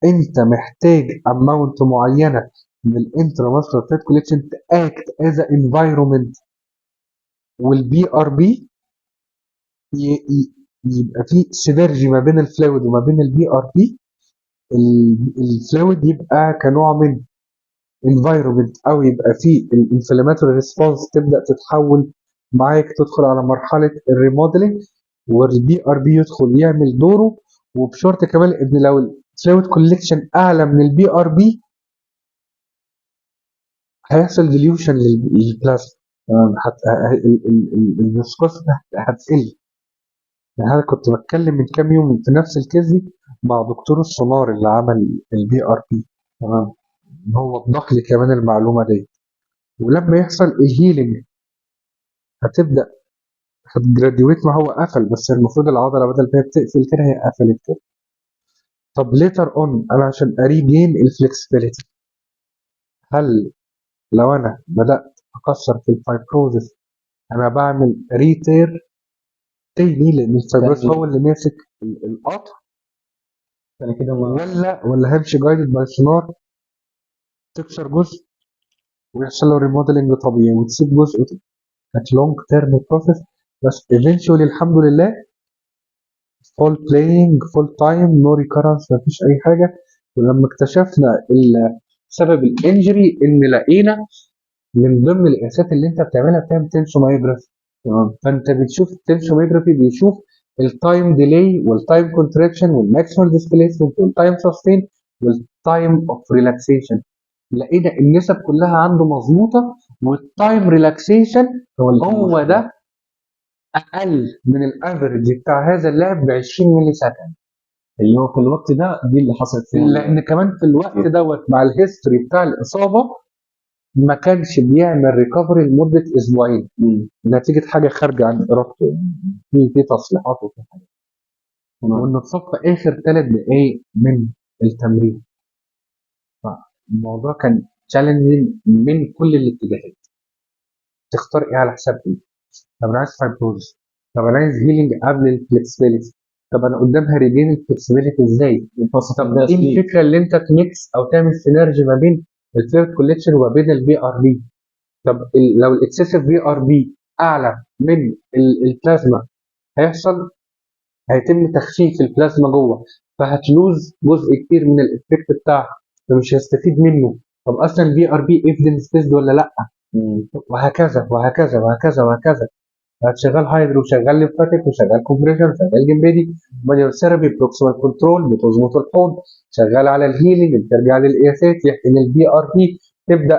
انت محتاج amount معينة من ال intramuscular fluid collection ت act as environment، وال PRP يبقى في synergy ما بين ال fluid وما بين ال PRP. ال fluid يبقى كنوع من environment، او يبقى في ال inflammatory response تبدا تتحول معاك، تدخل على مرحلة ال remodeling، وال PRP يدخل يعمل دوره. وبشرط كمان ان لو ال fluid collection اعلى من ال PRP هيحصل dilution للبلازما. تمام. ال viscosity هتقل. يعني انا كنت بتكلم من كام يوم في نفس ال case دي مع دكتور السونار اللي عمل ال PRP. تمام. هو وضح لي كمان المعلومة دي. ولما يحصل ال healing هتبدا هت graduate، ما هو قفل، بس المفروض العضلة بدل ما هي بتقفل كده هي قفلت كده. طب later on انا عشان ا regain ال flexibility، هل لو انا بدات اكسر في ال fibrosis انا بعمل retear تاني لان ال fibrosis هو اللي ماسك القطر، انا كده ولا همشي guided by سونار، تكسر جزء ويحصل له remodeling طبيعي وتسيب جزء كانت long term process، بس eventually الحمد لله full playing full time no recurrence، مفيش اي حاجة. ولما اكتشفنا سبب ال injury ان لقينا من ضمن القياسات اللي انت بتعملها بتعمل tensiomyography. تمام. فانت بتشوف ال tensiomyography بيشوف ال time delay وال time contraction وال maximal displacement وال time sustain وال time of relaxation. لقينا النسب كلها عنده مظبوطة، وال time relaxation هو ده اقل من ال average بتاع هذا اللاعب ب 20 millisecond، اللي هو في الوقت ده دي اللي حصلت فيه. لان كمان في الوقت دوت مع ال history بتاع الاصابة ما كانش بيعمل recovery لمدة اسبوعين نتيجة حاجة خارجه عن ارادته، يعني في تصليحات وفي حاجات، وانه اتصاب في اخر 3 دقائق من التمرين. فالموضوع كان challenging من كل الاتجاهات، تختار ايه على حساب ايه. طب انا عايز fibrosis، طب انا عايز healing قبل ال flexibility، طب انا قدامها regain ال flexibility ازاي؟ طب ايه الفكرة اللي انت ت mix او تعمل synergy ما بين ال fluid collection وما بين ال PRP؟ طب لو ال excessive PRP اعلى من البلازما هيتم تخفيف البلازما جوه، فهت lose جزء كبير من ال effect بتاعها، فمش هستفيد منه. طب اصلا ال PRP evidence based ولا لا؟ وهكذا وهكذا وهكذا وهكذا. شغال hydro، شغال lymphatic، وشغال compression، وشغال game ready، manual therapy، proximal control، بتظبط الحوض، شغال على ال healing، بترجع للقياسات، يحقن ال PRP، تبدا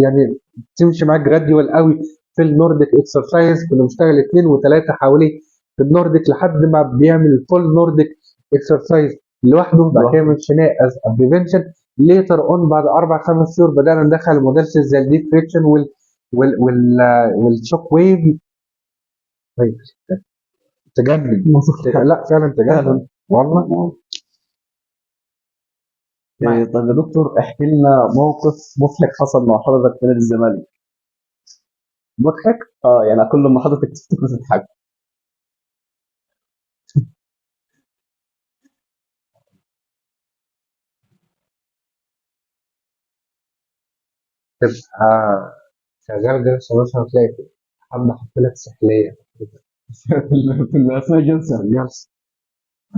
يعني تمشي معاك gradual قوي في ال Nordic exercise. كنا بنشتغل 2 و3 حواليه في ال Nordic لحد ما بيعمل full Nordic exercise لوحده. بعد كده مشيناه as prevention. later on بعد 4 5 شهور بدانا ندخل modalities زي ال deep friction وال shock wave. طيب تجنن. لا فعلا تجنن والله. إيه، طيب يا دكتور، احكي لنا موقف مضحك حصل مع حضرتك في نادي الزمالك. مضحك؟ اه، يعني كل ما حضرتك تفتكر تضحك. تبقى شغال جلسه مثلا تلاقي حد حط لك سحليه في اثناء الجلسه. الجلسة،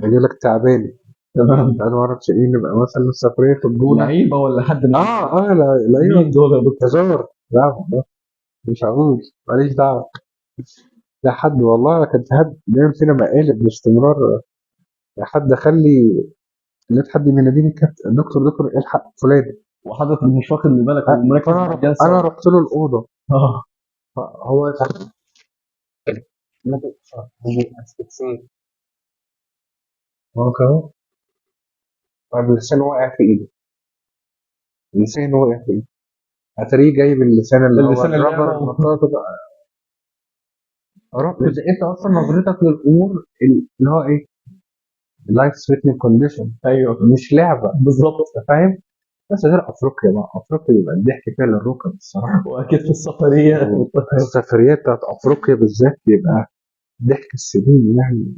يجي لك تعبان. انا ما اعرفش ايه، نبقى مثلا سفرية في الجونه. لعيبة ولا حد من اه لا لعيبة. مين دول يا دكتور؟ هزار، لا والله مش هقول، ماليش دعوه. لا حد والله كان في حد بيعمل فينا مقالب باستمرار. حد خلي لقيت حد بيناديني كابتن، دكتور دكتور الحق فلان. وحضرتك مش واخد من بالك ومركز فانا مع رحت الجلسة. انا رحت له الاوضة. فهو هو كده، طيب اللسان واقع في ايده، اللسان واقع في ايده، اتاريه جايب اللسان اللي هو اللسان اللي ال rubber هو- المطاط ده. ربط انت اصلا نظرتك للامور اللي هو ايه life threatening condition. ايوه مش لعبه. بالظبط. انت فاهم؟ بس غير افريقيا بقى، افريقيا بيبقى الضحك فيها للركب الصراحة. واكيد في السفرية. السفريات بتاعت افريقيا بالذات بيبقى ضحك السنين يعني.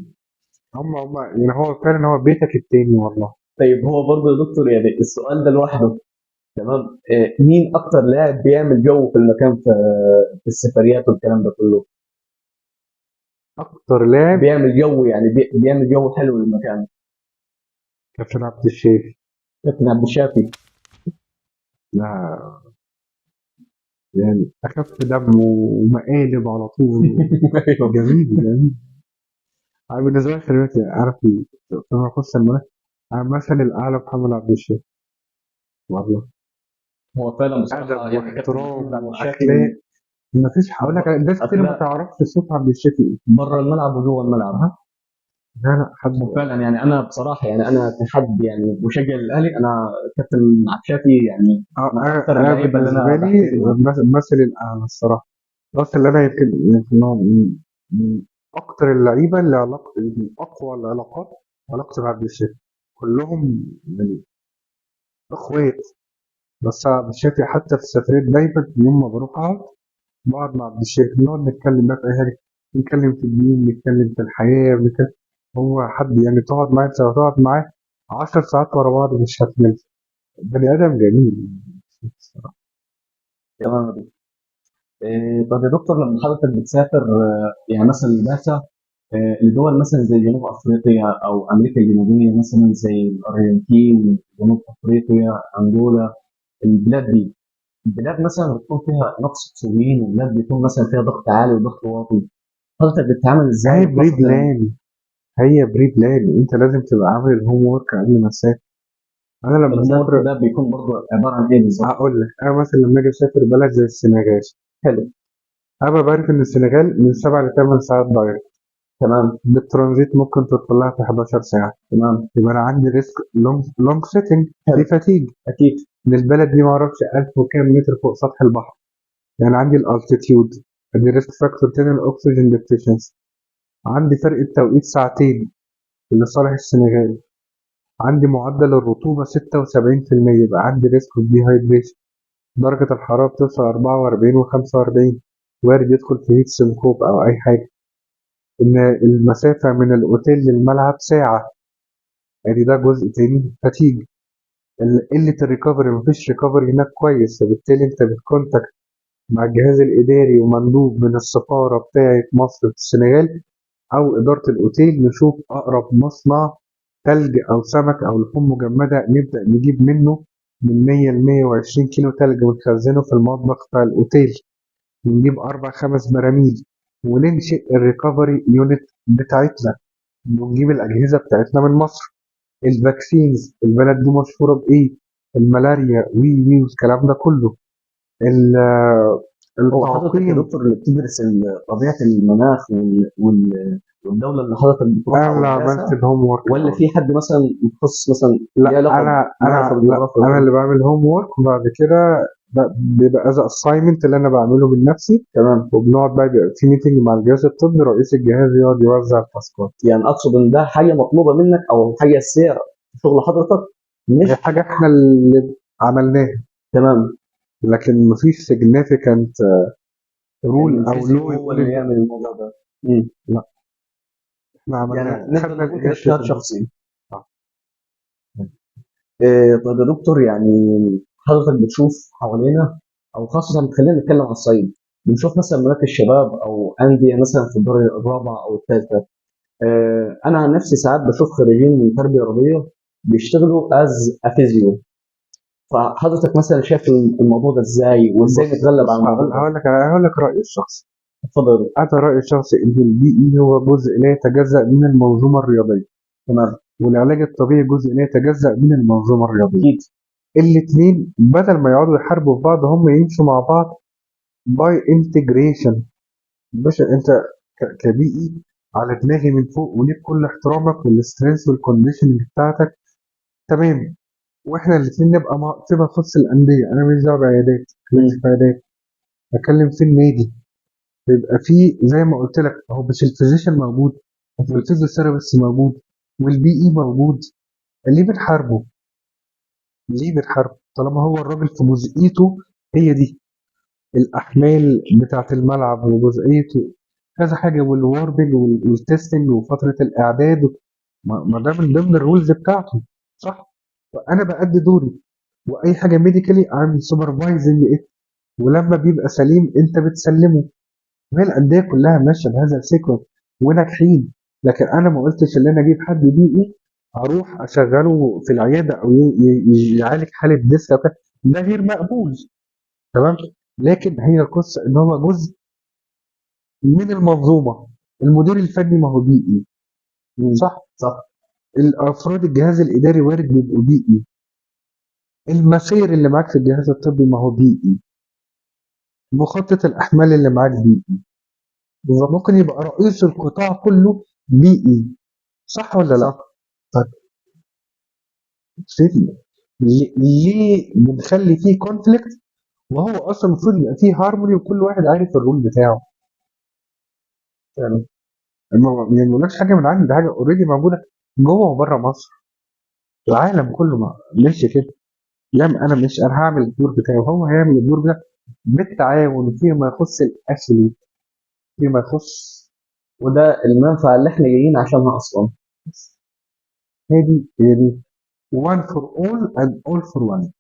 هم يعني هو فعلا هو بيتك التاني والله. طيب هو برضه يا دكتور يعني السؤال ده لوحده، تمام، مين اكتر لاعب بيعمل جو في المكان في السفريات والكلام ده كله؟ اكتر لاعب بيعمل جو، يعني بيعمل جو حلو للمكان. كابتن عبد الشافي. كابتن عبد الشافي. لا يعني اخف دم ومقالب على طول. جميل جميل. انا بالنسبة لي خلي بالك، عارف فيما يخص المنافس، انا مثل الاعلى محمد عبد الشافي والله. هو فعلا بصراحة ادب يعني كابتن واحترام محمد عبد الشافي واخلاق. ما فيش، هقول لك الناس كتير ما أخلاق. تعرفش صوت عبد الشافي ايه. بره الملعب وجوه الملعب. لا لا حد وفعلا يعني انا بصراحة يعني انا كحد يعني مشجع للاهلي، انا كابتن عبد الشافي يعني من اكثر انا اللعيبة اللي انا بالنسبة لي بحترمها. مثل الاعلى الصراحة. بس اللي انا يمكن هو من اكتر اللعيبة اللي علاقتي، من اقوى العلاقات علاقتي بعبد الشافي، كلهم من اخوات. بس عبد الشافي حتى في السفريات دايما يوم ما بروح اقعد بقعد مع عبد الشافي، نقعد نتكلم بقى في اي حاجة، نتكلم في الدين، نتكلم في الحياة، نتكلم. هو حد يعني تقعد معاه، انت لو تقعد معاه 10 ساعات ورا بعض مش هتمل. بني ادم جميل الصراحة. تمام يا دكتور. طب يا دكتور، لما حضرتك بتسافر يعني مثلا لبعثه لدول مثلا زي جنوب افريقيا او امريكا الجنوبية، مثلا زي الارجنتين، جنوب افريقيا، انجولا، البلاد دي بلاد مثلا بتكون فيها نقص اكسجين، وبلاد بيكون مثلا فيها ضغط عالي وضغط واطي، حضرتك بتتعامل ازاي؟ هي pre plan، هي pre-plan، انت لازم تبقى عامل ال homework قبل ما تسافر. انا لما ال homework اسافر ده بيكون برضه عبارة عن ايه بالظبط؟ هقول لك، انا مثلا لما اجي اسافر بلد زي السنغال، حلو. ابقى بعرف ان السنغال من 7 ل 8 ساعات direct. بالترانزيت ممكن تدخل لها في 11 ساعة. يبقى انا عندي risk long sitting، في fatigue. ان البلد دي ما اعرفش 1000 وكام متر فوق سطح البحر، يعني عندي ال altitude، عندي risk factor تاني ال oxygen deficiency، عندي فرق التوقيت ساعتين لصالح السنغال، عندي معدل الرطوبة 76%، يبقى عندي risk of dehydration، درجة الحرارة بتوصل 44 و45، وارد يدخل في heat syncope أو أي حاجة، إن المسافة من الأوتيل للملعب ساعة، يعني ده جزء تاني fatigue، قلة ال recovery، مفيش recovery هناك كويس، فبالتالي أنت بت contact مع الجهاز الإداري ومندوب من السفارة بتاعة مصر في السنغال أو إدارة الأوتيل، نشوف أقرب مصنع تلج أو سمك أو لحوم مجمدة نبدأ نجيب منه من 100 ل 120 كيلو تلج ونخزنه في المطبخ بتاع الأوتيل، ونجيب 4-5 براميل. وننشئ ال recovery unit بتاعتنا ونجيب الاجهزة بتاعتنا من مصر. ال vaccines البلد دي مشهورة بايه، الملاريا وي وي والكلام ده كله، هو حضرتك يا التعقيم. دكتور اللي بتدرس طبيعة المناخ والدولة اللي حضرتك بتروحها انا اللي والدراسة، عملت ال homework ولا في حد مثلا متخصص مثلا لا ليه علاقة انا ليه علاقة انا لا بالجغرافيا انا وكده؟ اللي بعمل homework، وبعد كده بيبقى as assignment اللي انا بعمله من نفسي. تمام. وبنقعد بقى بيبقى في meeting مع الجهاز الطبي، رئيس الجهاز يقعد يوزع ال task ات. يعني اقصد ان ده حاجة مطلوبه منك او حاجة اساسية في شغل حضرتك، مش هي حاجة احنا اللي عملناها. تمام. لكن مفيش significant rule او ال physio law هو اللي يعمل الموضوع ده. لا، احنا عملناها، يعني نقدر خدنا نقول كده ال initiative. اجتهاد شخصي. طيب يا دكتور، يعني حضرتك بتشوف حوالينا، او خاصة خلينا نتكلم على الصعيد، بنشوف مثلا مراكز شباب او اندية مثلا في الدرجة الرابعة او الثالثة. انا عن نفسي ساعات بشوف خريجين من تربيه رياضية بيشتغلوا as physio، فحضرتك مثلا شايف الموضوع ده ازاي، وازاي بص، نتغلب على الموضوع ده؟ هقول لك رايي الشخصي. اتفضل يا دكتور. انا رايي الشخصي ان ال PE هو جزء لا يتجزا من المنظومة الرياضية. تمام. والعلاج الطبيعي جزء لا يتجزا من المنظومة الرياضية. اكيد. الاثنين بدل ما يقعدوا يحاربوا في بعض، هم يمشوا مع بعض by integration. باشا انت ك PE على دماغي من فوق، وليك كل احترامك وال strength وال conditioning بتاعتك، تمام. واحنا الاثنين نبقى مع فيما يخص الاندية، انا ماليش دعوه بعيادات، ماليش في عيادات، اتكلم في النادي. بيبقى فيه زي ما قلت لك، هو مش ال physician موجود وال physiotherapist موجود وال PE موجود، ليه بنحاربه؟ ليه بنحاربه؟ طالما هو الراجل في جزئيته هي دي الاحمال بتاعه الملعب وجزئيته كذا حاجة، وال warming وال testing وفترة الاعداد، ما ده من ضمن ال roles بتاعته، صح؟ فانا بأدي دوري، واي حاجة medically I'm supervising it، ولما بيبقى سليم انت بتسلمه. وهي الاندية كلها ماشية بهذا ال sequence وناجحين. لكن انا ما قلتش ان انا اجيب حد PE اروح اشغله في العيادة او يعالج حاله disc أو كده، ده غير مقبول، تمام. لكن هي القصة ان هو جزء من المنظومة. المدير الفني ما هو PE، صح؟ صح. الافراد الجهاز الاداري وارد بيبقوا PE. المسير اللي معاك في الجهاز الطبي ما هو PE. مخطط الاحمال اللي معاك PE. بالظبط. ممكن يبقى رئيس القطاع كله PE، صح ولا لا؟ صح. طيب سيبني، ليه بنخلي فيه conflict وهو اصلا المفروض يبقى فيه هارموني وكل واحد عارف ال role بتاعه؟ فعلا. ما بقولكش حاجة من عندي، ده حاجة already موجودة جوه وبره مصر، العالم كله ما ماشي كده. لا انا مش انا هعمل الدور بتاعي وهو هيعمل الدور بتاعه بالتعاون فيما يخص ال athlete، فيما يخص، وده المنفعة اللي احنا جايين عشانها اصلا. هذه هي دي one for all and all for one،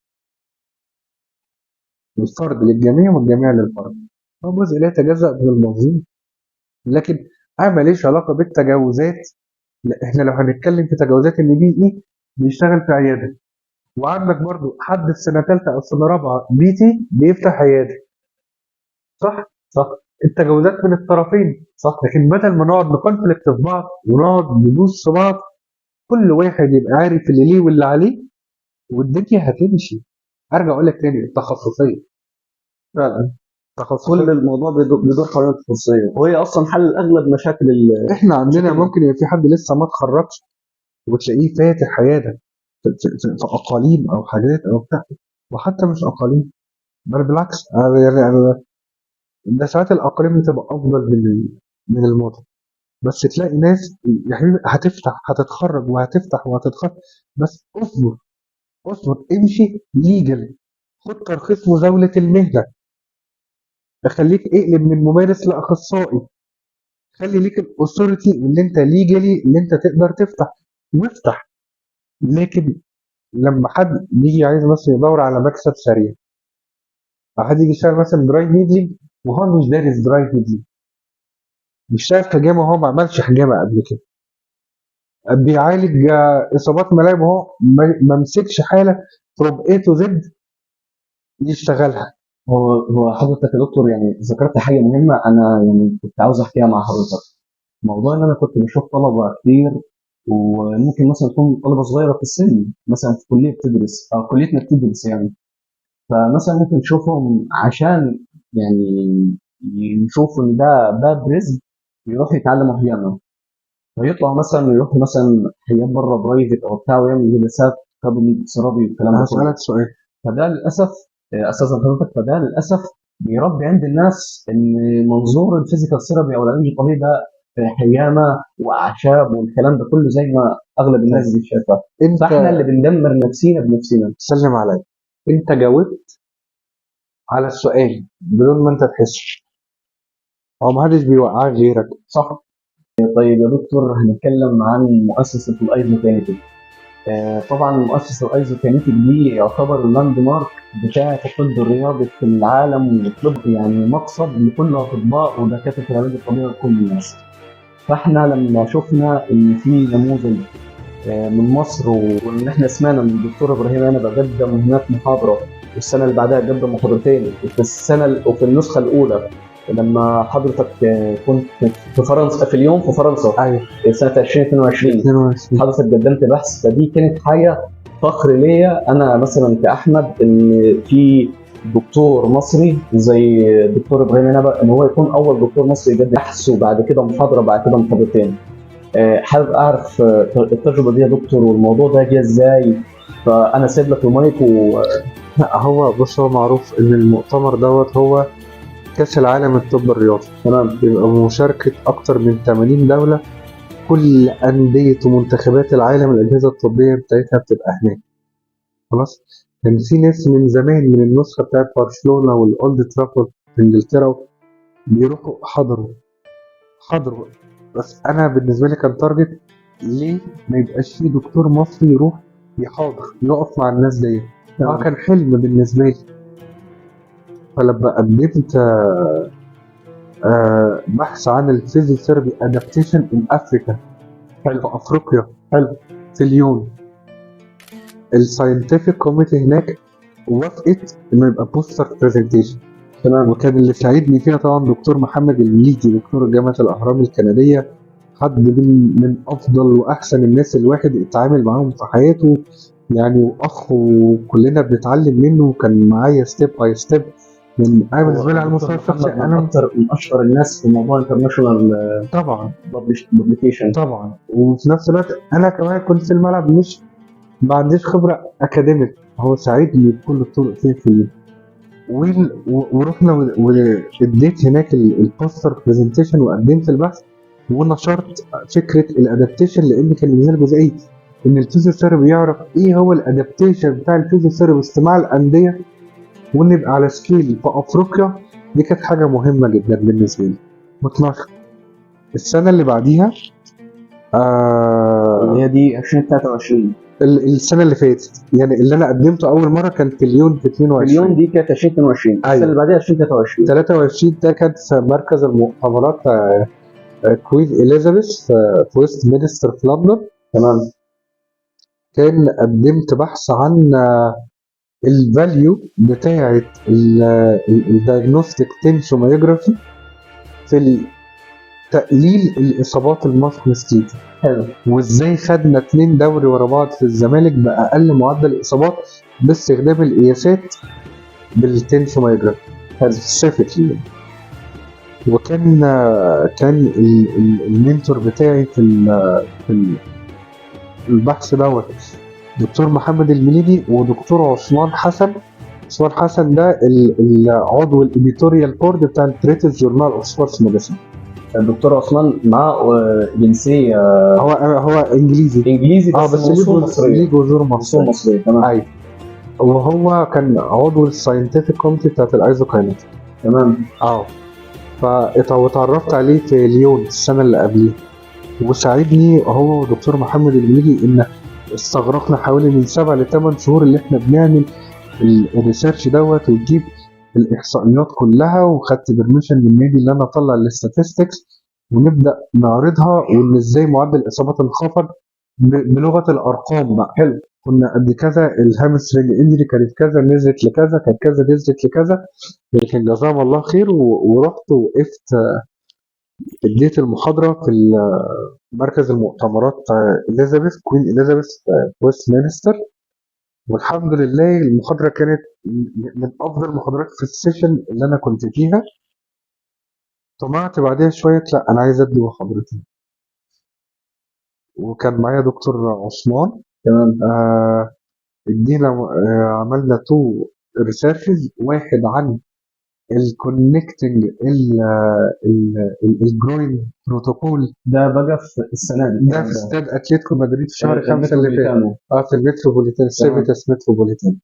الفرد للجميع والجميع للفرد. هو جزء لا يتجزأ من المنظومة. لكن انا ماليش علاقة بالتجاوزات. لا، احنا لو هنتكلم في تجاوزات ان PE بيشتغل في عيادة، وعندك برضو حد في سنة ثالثة او سنة رابعه PT بيفتح عيادة، صح؟ صح. التجاوزات من الطرفين، صح. لكن بدل ما نقعد ن conflict في بعض ونقعد ندوس في بعض، كل واحد يبقى عارف اللي ليه واللي عليه والدنيا هتمشي. ارجع اقول لك تاني، التخصصية فعلا. التخصصية كل الموضوع بيدور حوالين التخصصية، وهي اصلا حل اغلب مشاكل احنا عندنا مشاكل ممكن يبقى في حد لسه ما اتخرجش وتلاقيه فاتح عيادة في اقاليم او حاجات او بتاع، وحتى مش اقاليم، بل بالعكس، أنا ده ساعات الاقاليم بتبقى افضل من المدن. بس تلاقي ناس يا حبيبي هتفتح، هتتخرج وهتفتح وهتتخرج، بس اصبر اصبر، امشي legal، خد ترخيص مزاولة المهنة، خليك اقلب من ممارس لاخصائي، خلي ليك ال authority اللي انت legally اللي انت تقدر تفتح وافتح. لكن لما حد بيجي عايز مثلا يدور على مكسب سريع، او حد يجي يشتغل مثلا dry needling وهو مش دارس dry needling، بيشتغل حجامة وهو ما عملش حجامة قبل كده، بيعالج اصابات ملاعب وهو ما مسكش حاله from A to Z يشتغلها. هو حضرتك يا دكتور يعني ذكرت حاجة مهمة، انا يعني كنت عاوز احكيها مع حضرتك. موضوع ان انا كنت بشوف طلبه كتير، وممكن مثلا تكون طلبه صغيرة في السن، مثلا في كليه بتدرس او كليتنا بتدرس يعني، فمثلا ممكن تشوفهم عشان يعني يشوفوا ان ده باب رزق، يروحوا يتعلموا حجامه، فيطلعوا مثلا يروحوا مثلا حيات بره private او بتاع، ويعملوا جلسات cupping therapy والكلام ده كله. هسألك سؤال. فده للاسف، استاذن حضرتك، فده للاسف بيربي عند الناس ان منظور ال physical therapy او العلاج الطبيعي ده حجامة واعشاب والكلام ده كله، زي ما اغلب الناس دي شايفه. انت فاحنا اللي بندمر نفسينا بنفسنا. سلم عليا، انت جاوبت على السؤال بدون ما انت تحس، هو محدش بيوقعك غيرك. صح. طيب يا دكتور، هنتكلم عن مؤسسة ال Isokinetic. طبعا مؤسسة ال Isokinetic دي يعتبر ال landmark بتاعه الطب الرياضي في العالم، والطب يعني مقصد لكل اطباء ودكاترة العلاج الطبيعي وكل الناس. فاحنا لما شفنا ان في نموذج من مصر، وان احنا سمعنا من الدكتور ابراهيم عنبة قدم هناك محاضرة، والسنة اللي بعدها قدم محاضرتين، وفي السنة وفي النسخة الاولى لما حضرتك كنت في فرنسا، في ليون في فرنسا، ايوه سنة 2022 22. حضرتك قدمت بحث. فدي كانت حاجة فخر ليا انا مثلا كاحمد، ان في دكتور مصري زي الدكتور ابراهيم عنبة، ان هو يكون اول دكتور مصري يقدم بحث، وبعد كده محاضرة، بعد كده محاضرتين. حابب اعرف التجربة دي يا دكتور، والموضوع ده جه ازاي؟ فانا سايب لك المايك لا، هو بص، هو معروف ان المؤتمر دوت هو كاس العالم الطب الرياضي. تمام. بيبقى مشاركة أكتر من 80 دولة، كل أندية ومنتخبات العالم الأجهزة الطبية بتاعتها بتبقى هناك. خلاص، كان في ناس من زمان من النسخة بتاعت برشلونة والأولد ترافورد في إنجلترا بيروحوا حضروا. بس أنا بالنسبة لي كان target ليه ما يبقاش في دكتور مصري يروح يحاضر يقف مع الناس دي. كان حلم بالنسبة لي. فلما قدمت بحث عن ال physiotherapy adaptation in Africa، في افريقيا، حلو. في ليون، ال scientific committee هناك وافقت انه يبقى poster presentation. تمام. وكان اللي ساعدني فيها طبعا دكتور محمد المليجي، دكتور جامعه الاهرام الكندية، حد من افضل واحسن الناس الواحد اتعامل معاهم في حياته يعني، واخ وكلنا بنتعلم منه، وكان معايا step by step. من انا بالنسبة لي على المستوى الشخصي انا انا اكتر من اشهر الناس في موضوع international طبعا publication. طبعا، وفي نفس الوقت انا كمان كنت في الملعب مش ما عنديش خبره academic، هو ساعدني بكل الطرق فيه ورحنا واديت هناك ال poster presentation وقدمت البحث ونشرت فكرة ال adaptation، لان كان بالنسبة لي جزئية ان ال physiotherapy يعرف ايه هو ال adaptation بتاع ال physiotherapist مع الاندية، ونبقى على scale في افريقيا. دي كانت حاجة مهمة جدا بالنسبة لي. واتنشر السنة اللي بعديها، اللي هي دي 2023. السنة اللي فاتت يعني، اللي انا قدمته اول مرة كان في ليون في 22. ليون دي كانت 2022. أيوة. السنة اللي بعديها 2023. 23 ده كانت في مركز المؤتمرات، كوين اليزابيث في ويست مينستر في لندن. تمام. كان قدمت بحث عن ال value بتاعه ال diagnostic tensiomyography في تقليل الاصابات ال musculoskeletal. حلو. وازاي خدنا 2 دوري ورا بعض في الزمالك باقل معدل اصابات باستخدام القياسات بال tensiomyography specifically. وكان ال mentor بتاعي في البحث دوت دكتور محمد المليجي ودكتور عثمان حسن. عثمان حسن ده العضو ال editorial board بتاع ال British Journal of Sports Medicine. الدكتور عثمان معاه جنسية، هو انجليزي. انجليزي بس ليه جذور مصرية. مصرية. تمام. ايوه، وهو كان عضو ال scientific committee بتاعت ال Isokinetic. تمام. وتعرفت عليه في ليون السنة اللي قبليه، وساعدني هو ودكتور محمد المليجي ان استغرقنا حوالي من 7 ل 8 شهور اللي احنا بنعمل ال research دوت وتجيب الاحصائيات كلها، وخدت permission من النادي اللي انا اطلع ال statistics ونبدا نعرضها، وان ازاي معدل الاصابات انخفض بلغه الارقام بقى. حلو. كنا قد كذا، ال hamstring injury كانت كذا نزلت لكذا، كانت كذا نزلت لكذا. لكن جزاهم الله خير ورحت وقفت اديت المحاضرة في مركز المؤتمرات اليزابيث، Queen Elizabeth ويستمنستر، والحمد لله المحاضرة كانت من افضل المحاضرات في ال session اللي انا كنت فيها. طمعت بعدها شوية، لا انا عايز ادي محاضرتين، وكان معايا دكتور عثمان. تمام. ادينا عملنا two researches، واحد عن ال connecting ال groin protocol، ده بقى في السنة دي، ده في استاد اتلتيكو مدريد في شهر 5 اللي فات. المتروبوليتانو. في المتروبوليتان، سيفيتاس متروبوليتان.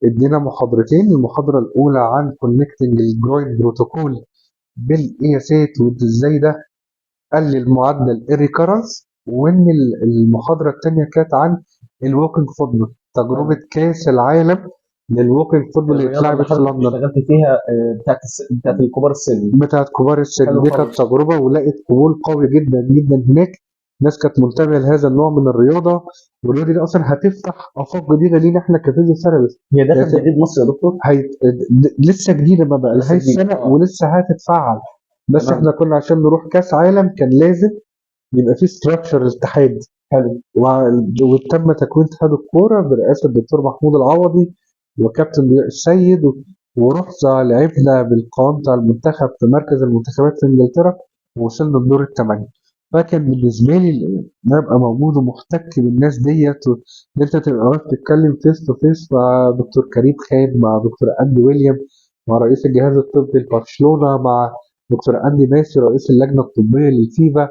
ادينا محاضرتين، المحاضرة الاولى عن connecting ال groin protocol بالقياسات وازاي ده قلل معدل ال recurrence، وان المحاضرة الثانية كانت عن ال walking football، تجربه كاس العالم لل walking football اللي الرياضة اللي اتلعبت في حضرتك لندن اشتغلت فيها بتاعت الكبار السن، بتاعت كبار السن. حلو دي كانت خالص. تجربه ولقت قبول قوي جدا جدا هناك، الناس كانت منتبهه لهذا النوع من الرياضة، والرياضة دي اصلا هتفتح افاق جديدة لينا احنا ك physiotherapist. هي دخل جديد مصر يا دكتور؟ لسه جديدة، ما بقى لسه لهاش جديدة، سنة ولسه هتتفعل. بس تمام. احنا كنا عشان نروح كاس عالم كان لازم يبقى في structure للاتحاد. حلو. وتم تكوين اتحاد الكورة برئاسة الدكتور محمود العوضي وكابتن ضياء السيد، ورحنا لعبنا بالقوام بتاع المنتخب في مركز المنتخبات في انجلترا، ووصلنا الدور الثمانية. فكان بالنسبة لي ان انا ابقى موجود ومحتك بالناس ديت، ان انت تبقى واقف تتكلم face to face مع دكتور كريم خان، مع دكتور اندي ويليام، مع رئيس الجهاز الطبي لبرشلونة، مع دكتور اندي ماسي رئيس اللجنة الطبية للفيفا،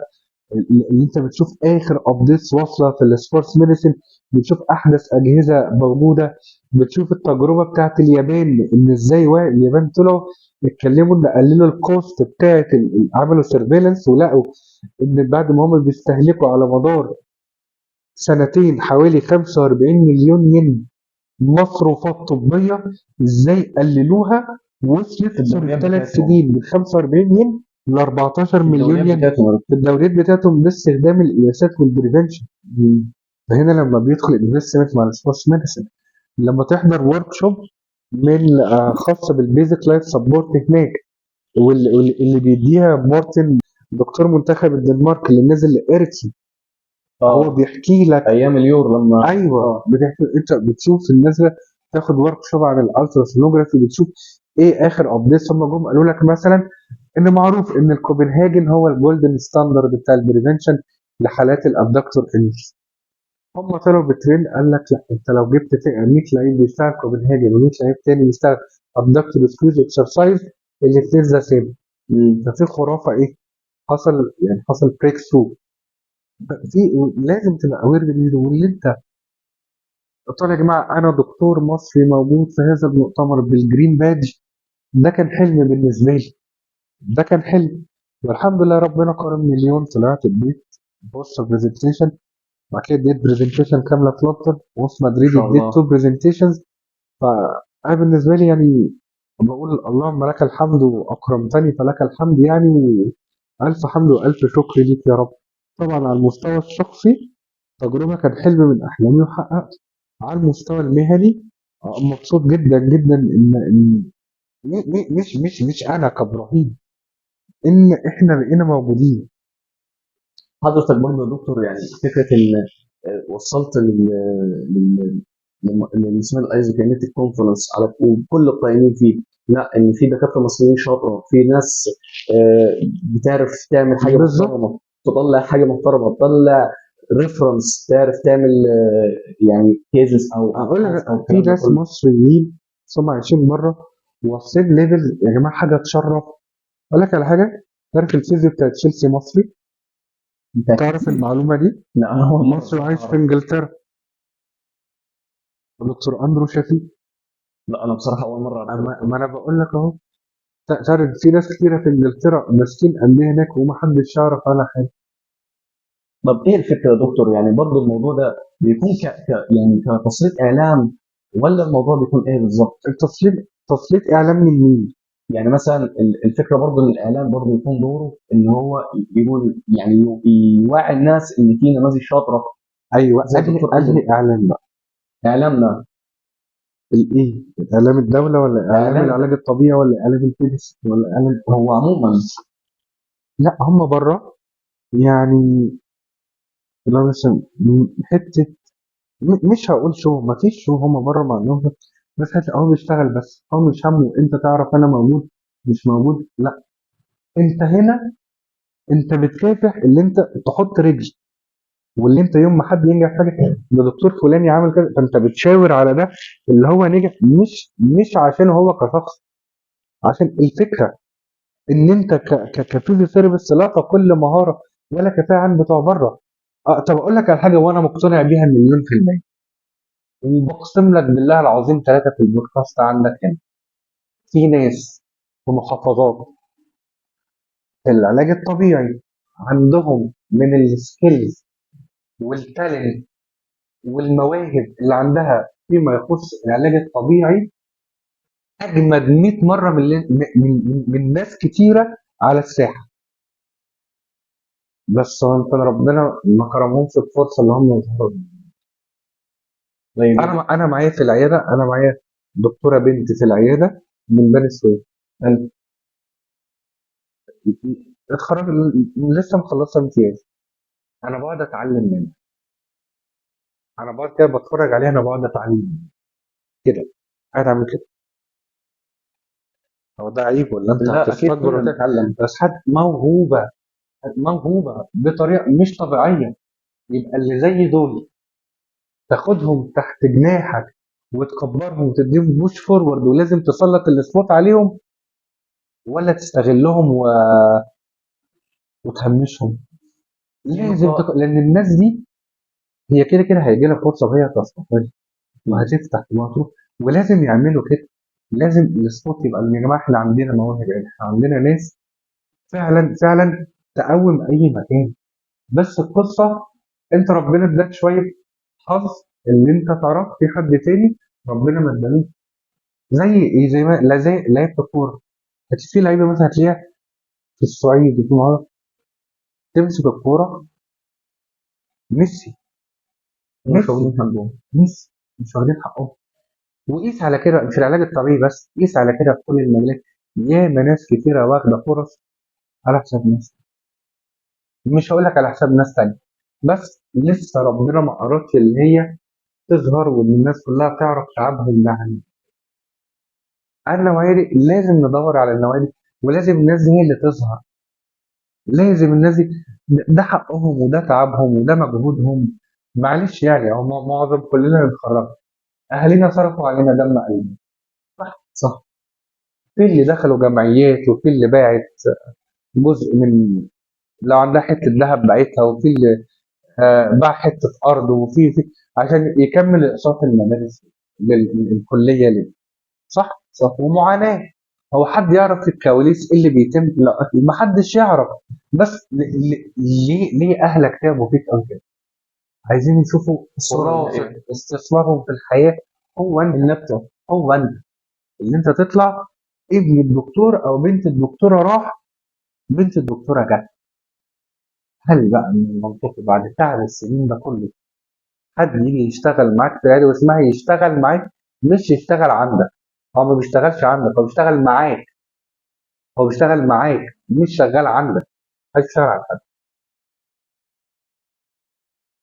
اللي انت بتشوف اخر updates واصله في ال sports medicine، بتشوف احدث اجهزة موجودة، بتشوف التجربة بتاعت اليابان، ان ازاي اليابان طلعوا اتكلموا ان قللوا ال cost بتاعت عملوا surveillance ولقوا ان بعد ما هم بيستهلكوا على مدار سنتين حوالي 45 مليون ين مصروفات طبية، ازاي قللوها وصلت في الدوريات في 3 بتاعتهم. سنين من 45 ين ل 14 مليون الدوريات ين بتاعتهم. في الدوريات بتاعتهم باستخدام القياسات وال prevention. فهنا لما بيدخل ال investment مع ال sports medicine، لما تحضر workshop من خاصة بال basic life support هناك، واللي بيديها مارتن دكتور منتخب الدنمارك اللي نزل لإيريكسون، هو بيحكي لك ايام اليورو لما ايوه بتحكي، انت بتشوف الناس تاخد workshop عن ال ultrasonography، بتشوف ايه اخر updates. هم جم قالوا لك مثلا ان معروف ان الكوبنهاجن هو ال golden standard بتاع ال prevention لحالات ال abductor injury. هم طلعوا بترند قال لك لا، انت لو جبت 100 لعيب بيشتغل كوبنهاجن و100 لعيب تاني بيشتغل abductor squeeze exercise، الاثنين the same. ففي خرافه ايه حصل، يعني حصل breakthrough. في لازم تبقى aware بالجديد. واللي انت قلت يا جماعة انا دكتور مصري موجود في هذا المؤتمر بال green badge، ده كان حلم بالنسبة لي، ده كان حلم، والحمد لله ربنا كرم مليون. طلعت اديت poster presentation، بعد كده اديت presentation كاملة في لندن وفي مدريد، ما شاء اديت الله. two presentations. فانا بالنسبة لي يعني بقول اللهم لك الحمد واكرمتني فلك الحمد، يعني الف حمد والف شكر ليك يا رب. طبعا على المستوى الشخصي تجربه كان حلم من احلامي وحققته. على المستوى المهني مبسوط جدا جدا ان مش مش مش انا كابراهيم، ان احنا بقينا موجودين. حضرتك برضه يا دكتور يعني فكرة ان وصلت لل لل اسمها ال isokinetic conference على وكل القائمين فيه، لا ان في دكاترة مصريين شاطرة، في ناس بتعرف تعمل حاجة محترمه، تطلع حاجة محترمه، تطلع reference، تعرف تعمل يعني cases او اقول لك في ناس مصريين ثم عايشين بره واصلين level يا جماعة حاجة تشرف. اقول لك على حاجة، تعرف ال physio بتاع تشيلسي مصري؟ تعرف المعلومة دي؟ لا، هو مصري وعايش في انجلترا، دكتور اندرو شفيق. لا انا بصراحة اول مرة اعرف. ما انا بقول لك اهو، تعرف في ناس كتيرة في انجلترا ماسكين اندية هناك ومحدش يعرف عنها حاجة. طب ايه الفكرة يا دكتور؟ يعني برضه الموضوع ده بيكون يعني كتسليط اعلام، ولا الموضوع بيكون ايه بالظبط؟ التسليط تسليط اعلام من مين؟ يعني مثلا الفكرة برضه ان الاعلام برضه يكون دوره ان هو يقول يعني يوعي الناس ان في نماذج شاطرة. ايوه، انهي اعلام بقى؟ اعلامنا. الايه؟ اعلام الدولة ولا اعلام إعلام. العلاج الطبيعي ولا اعلام الفيزيكس ولا اعلام؟ هو عموما لا، هم بره يعني لو مثلا حتة مش هقول show، ما فيش show، هم بره ما عندهم، بس حتة هو بيشتغل، بس هو مش همه انت تعرف انا موجود مش موجود. لا، انت هنا انت بتكافح اللي انت تحط رجل، واللي انت يوم ما حد ينجح في حاجة ده دكتور فلاني عامل كذا، فانت بتشاور على ده اللي هو نجح، مش عشان هو كشخص، عشان الفكرة ان انت ك physiotherapist لا تقل مهارة ولا كفاءة عن بتوع بره. طب اقول لك على حاجة وانا مقتنع بيها 1,000,000%، وبقسم لك بالله العظيم 3 في البودكاست عندك هنا، في ناس في محافظات في العلاج الطبيعي عندهم من ال skills وال talent والمواهب اللي عندها فيما يخص العلاج الطبيعي اجمد 100 مرة من ناس كتيرة على الساحة، بس هو انت ربنا ما كرمهمش بفرصه اللي هم يظهروا بيها. طيب. انا معايا في العيادة، انا معايا دكتورة بنت في العيادة من بني سويف، اتخرج لسه مخلصة امتياز، انا بقعد اتعلم منها، انا بقعد كده بتفرج عليها، انا بقعد اتعلم منها كده، قاعد اعمل كده. هو ده عيب ولا انت لا، أكيد هتستكبر كلنا ولا بنتعلم. بس حد موهوبه بطريقة مش طبيعية. يبقى اللي زي دول تاخدهم تحت جناحك وتكبرهم وتديهم push forward، ولازم تسلط ال spot عليهم، ولا تستغلهم وتهمشهم؟ لازم لان الناس دي هي كده كده هيجي لها فرصة وهي هتستقل وهتفتح وهتروح، ولازم يعملوا كده. لازم ال spot يبقى يا جماعة احنا عندنا مواهب، احنا عندنا ناس فعلا فعلا تقوم اي مكان. بس القصة انت ربنا اداك شوية حظ اللي انت تعرف في حد تاني ربنا ما ادالوش. زي ايه؟ زي ما لا زي لعيبة الكورة، في لعيبة مثلا هتلاقيها في الصعيد وفي المهارة تمسك الكورة ميسي، مش ميسي. واخدين حقهم. ميسي مش واخدين حقهم. وقيس على كده مش العلاج الطبيعي بس، قيس على كده في كل المجالات. ياما ناس كتيرة واخدة فرص على حساب ناس، مش هقول لك على حساب ناس تانية، بس لسه ربنا ما أرادش اللي هي تظهر وإن الناس كلها تعرف تعبهم ده. النوعية دي لازم ندور على النوعية دي، ولازم الناس دي هي اللي تظهر. لازم الناس دي ده حقهم وده تعبهم وده مجهودهم. معلش هو معظم كلنا اللي اتخرجنا أهالينا صرفوا علينا دم قلبنا، صح؟ صح. في اللي دخلوا جمعيات، وفي اللي باعت جزء من لو عندها حتة ذهب باعتها، وفي اللي باع حتة أرض، وفي عشان يكمل اقساط المدارس الكلية ليه، صح؟ صح. ومعاناة. هو حد يعرف في الكواليس ايه اللي بيتم؟ لا، ما حدش يعرف. بس ليه اهلك تعبوا فيك او كده؟ عايزين يشوفوا الصورة خلاصة النهائية. استثمارهم في الحياة. هو انت النبتة. هو انت اللي انت تطلع ابن الدكتور او بنت الدكتورة راح، بنت الدكتورة جت. هل بقى من المنطقي بعد تعب السنين ده كله حد يجي يشتغل معاك في العيادة، واسمها يشتغل معاك مش يشتغل عندك؟ هو ما بيشتغلش عندك، هو بيشتغل معاك، هو بيشتغل معاك مش شغال عندك. عايز يشتغل على حد،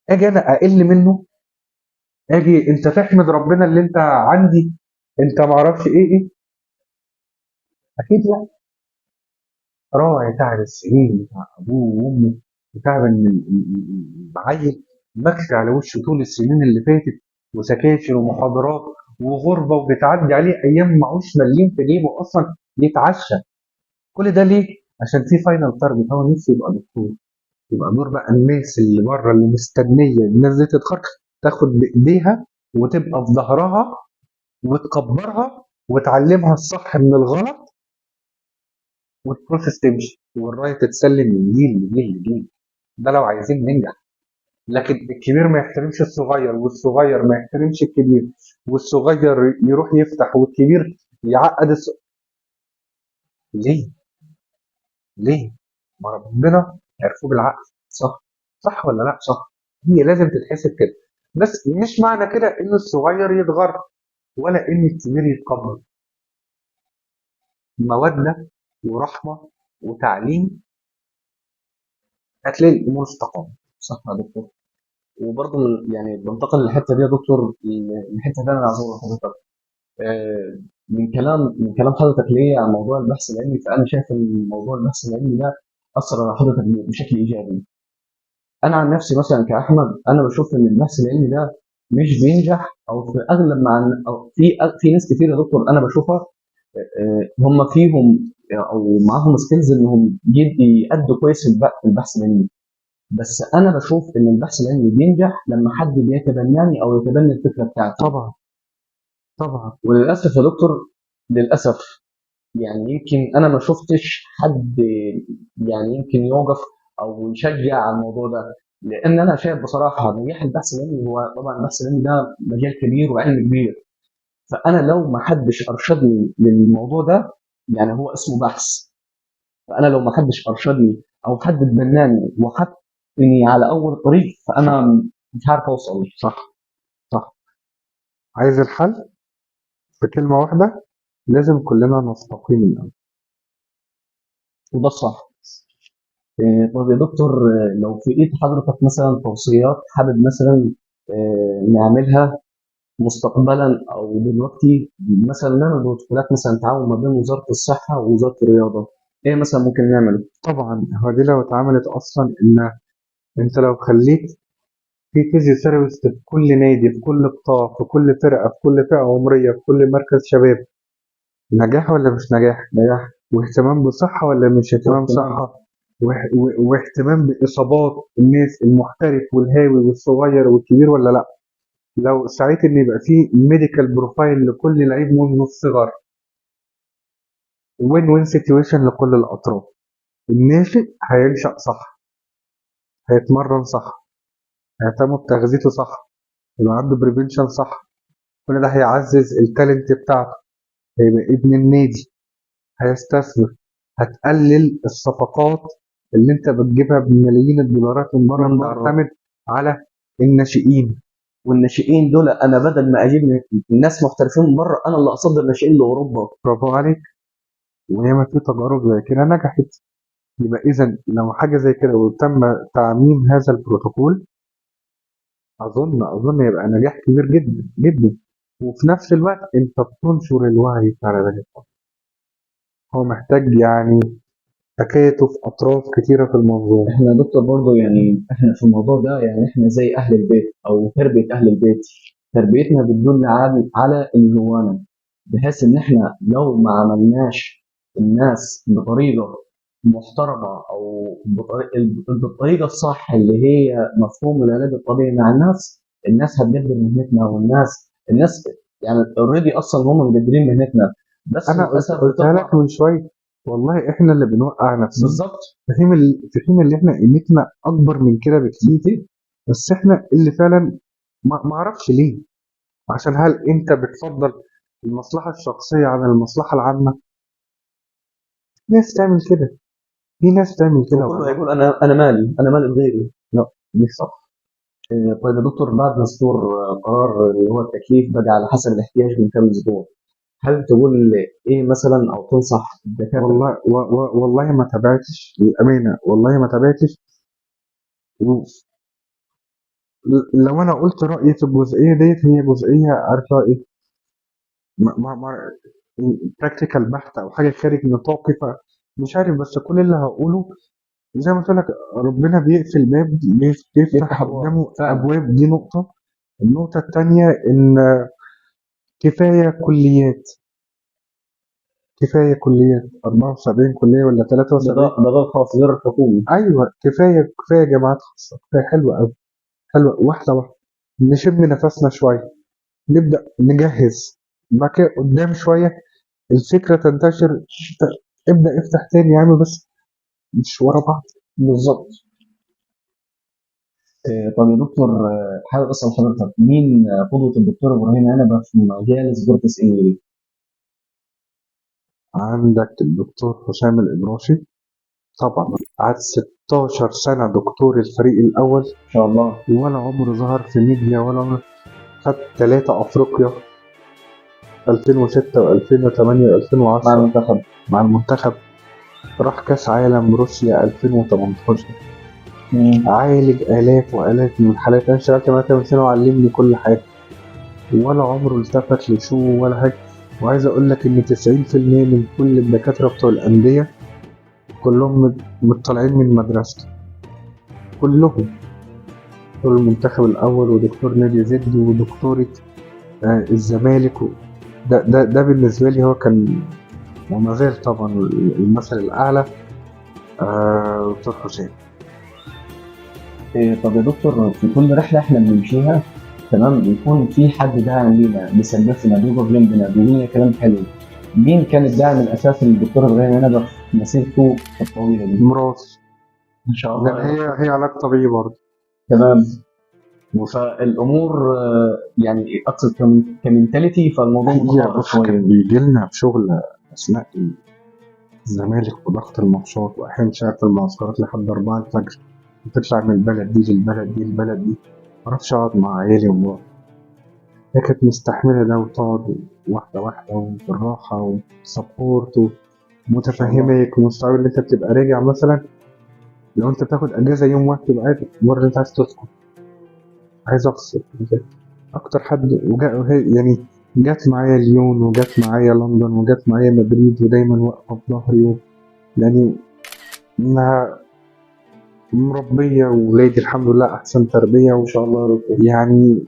اجي انا اقل منه، اجي انت تحمد ربنا اللي انت عندي، انت ما اعرفش ايه ايه. اكيد لا. راعي تعب السنين بتاع ابوه وامه، وتعب ان العيل مكفي على وشه طول السنين اللي فاتت، وسكاشن ومحاضرات وغربه، وبتعدي عليه ايام معهوش مليم في جيبه اصلا يتعشى. كل ده ليه؟ عشان في final target، هو نفسه يبقى دكتور. يبقى دور بقى الناس اللي بره اللي مستنيه الناس دي تتخرج، تاخد بايديها وتبقى في ظهرها وتكبرها وتعلمها الصح من الغلط، وال process تمشي والرايه تتسلم من جيل لجيل لجيل. ده لو عايزين ننجح. لكن الكبير ما يحترمش الصغير، والصغير ما يحترمش الكبير، والصغير يروح يفتح والكبير يعقد ليه؟ ليه؟ ما ربنا عرفوه بالعقل. صح. صح ولا لا؟ صح. هي لازم تتحسب كده. بس مش معنى كده ان الصغير يتغر ولا ان الكبير يتكبر. موده ورحمة وتعليم هتلاقي الامور استقامت. صح يا دكتور. وبرضه يعني بنتقل للحتة دي يا دكتور، الحتة دي انا عايز اقولها لحضرتك. من كلام حضرتك ليا عن موضوع البحث العلمي، فانا شايف ان موضوع البحث العلمي ده اثر على حضرتك بشكل ايجابي. انا عن نفسي مثلا كاحمد، انا بشوف ان البحث العلمي ده مش بينجح، او في اغلب مع او في ناس كتير يا دكتور انا بشوفها، هم فيهم او معاهم skills انهم يأدوا كويس في البحث العلمي، بس انا بشوف ان البحث العلمي بينجح لما حد بيتبناني او يتبنى الفكرة بتاعتي. طبعا طبعا. وللاسف يا دكتور، للاسف يعني يمكن انا ما شفتش حد يعني يمكن يوقف او يشجع على الموضوع ده، لان انا شايف بصراحة نجاح البحث العلمي هو طبعا البحث العلمي ده مجال كبير وعلم كبير، فانا لو ما حدش ارشدني للموضوع ده، يعني هو اسمه بحث، فانا لو ما حدش ارشدني او حد اتبناني وحطني على اول طريق، فانا مش عارف اوصل. صح صح. عايز الحل في كلمة واحدة، لازم كلنا نستقيم الاول، وده الصح. طب يا دكتور، لو في ايد حضرتك مثلا توصيات حابب مثلا نعملها مستقبلا او دلوقتي، مثلا نعمل بروتوكولات مثلا تعاون ما بين وزارة الصحة ووزارة الرياضة، ايه مثلا ممكن نعمله؟ طبعا هو دي لو اتعملت اصلا، ان انت لو خليت في physiotherapist في كل نادي، في كل قطاع، في كل فرقه، في كل فئة عمرية، في كل مركز شباب، نجاح ولا مش نجاح؟ نجاح. واهتمام بصحة ولا مش اهتمام صحة؟ واهتمام باصابات الناس، المحترف والهاوي والصغير والكبير ولا لا؟ لو سعيت ان يبقى في medical profile لكل لعيب منذ الصغر، win win situation لكل الاطراف. الناشئ هينشأ صح، هيتمرن صح، هيهتم بتغذيته صح، يبقى عنده prevention صح، كل ده هيعزز ال talent بتاعته، هيبقى ابن النادي، هيستثمر، هتقلل الصفقات اللي انت بتجيبها بملايين الدولارات من بره، تعتمد على الناشئين. والناشئين دول انا بدل ما اجيب ناس محترفين من بره، انا اللي اصدر ناشئين لاوروبا. برافو عليك. وياما في تجارب زي كده نجحت. يبقى اذا لو حاجة زي كده وتم تعميم هذا البروتوكول، اظن يبقى نجاح كبير جدا جدا. وفي نفس الوقت انت بتنشر الوعي بتاع العلاج الطبيعي. هو محتاج يعني تكاتف اطراف كتيرة في المنظومة. احنا يا دكتور برضه يعني احنا في الموضوع ده، يعني احنا زي اهل البيت او تربيه اهل البيت، تربيتنا بتدل على اللي جوانا، بحيث ان احنا لو ما عملناش الناس بطريقة محترمه او بالطريقة الصح اللي هي مفهوم العلاج الطبيعي مع الناس، الناس هتقدر مهنتنا، والناس يعني already اصلا هم مقدرين مهنتنا، بس انا قلتها لك من شوية، والله احنا اللي بنوقع نفسنا بالظبط، في حين اللي احنا قيمتنا اكبر من كده بكتير، بس احنا اللي فعلا ما اعرفش ليه. عشان هل انت بتفضل المصلحة الشخصية عن المصلحة العامة؟ ناس تعمل كده، في ناس تعمل كده، كله يقول انا مالي، انا مالي بغيري. لا مش صح. طيب يا دكتور، بعد صدور قرار اللي هو التكليف بقى على حسب الاحتياج من كام اسبوع، هل تقول ايه مثلا او تنصح الدكاترة؟ والله والله ما تابعتش للامانة، والله ما تابعتش. لو انا قلت رايي في الجزئية ديت، هي جزئية عارفه ايه، ما practical بحت او حاجة خارج نطاقي، فمش عارف. بس كل اللي هقوله زي ما قلت لك، ربنا بيقفل باب بيفتح قدامه ابواب. دي نقطة. النقطة الثانية ان كفاية كليات، كفاية كليات 74 كليه ولا 73، ده غير خاص غير الحكومي. ايوه كفاية جامعات خاصة، كفاية. حلوة قوي، حلوة. واحدة واحدة نشم نفسنا شوية، نبدا نجهز بعد كده قدام شوية الفكرة تنتشر. ابدا افتح تاني يا عم، بس مش ورا بعض بالظبط. طب يا دكتور، حابب اسال حضرتك مين قدوة الدكتور ابراهيم عنبة في مجال sports injury؟ عندك الدكتور حسام الابراشي طبعا، قعد 16 سنة دكتور الفريق الأول ان شاء الله، ولا عمره ظهر في ميديا ولا عمره. خد 3 أفريقيا 2006 و2008 و2010 مع المنتخب. مع المنتخب. راح كاس عالم روسيا 2018. عالج آلاف وآلاف من الحالات. أنا اشتغلت معاه 8 سنة وعلمني كل حاجة، ولا عمره التفت ل show ولا حاجة. وعايز أقول لك إن 90% من كل الدكاترة بتوع الأندية كلهم مطلعين من مدرسته، كلهم دكتور المنتخب الأول ودكتور نادي زد ودكتورة الزمالك. ده بالنسبة لي هو كان وما زال طبعا المثل الأعلى، دكتور حسين. طب يا دكتور، في كل رحلة احنا بنمشيها تمام بيكون في حد داعم لينا، بيسندنا، بيقف جنبنا، بيقول لنا كلام حلو. مين كان الداعم الأساسي للدكتور إبراهيم عنبة في مسيرته الطويلة دي؟ مراتي. إن شاء الله. هي علاج طبيعي برضه. تمام. فالأمور يعني أقصد كمنتاليتي، فالموضوع متطور شوية. كان بيجي لنا في شغل أثناء الزمالك وضغط الماتشات، وأحيانا شغل في المعسكرات لحد 4 الفجر، وتطلع من البلد دي للبلد دي للبلد دي، معرفش أقعد مع عيالي ومراتي. هي كانت مستحملة ده وتقعد واحدة واحدة وبالراحة وسبورت ومتفهمك ومستوعب إن أنت بتبقى راجع. مثلا لو أنت بتاخد أجازة يوم واحد تبقى قاعد المرة اللي أنت عايز تسكت، عايز أفصل. أكتر حد يعني جت معايا ليون وجت معايا لندن وجت معايا مدريد، ودايما واقفة في ظهري يعني إنها مربية وولادي الحمد لله أحسن تربية، إن شاء الله يا رب. يعني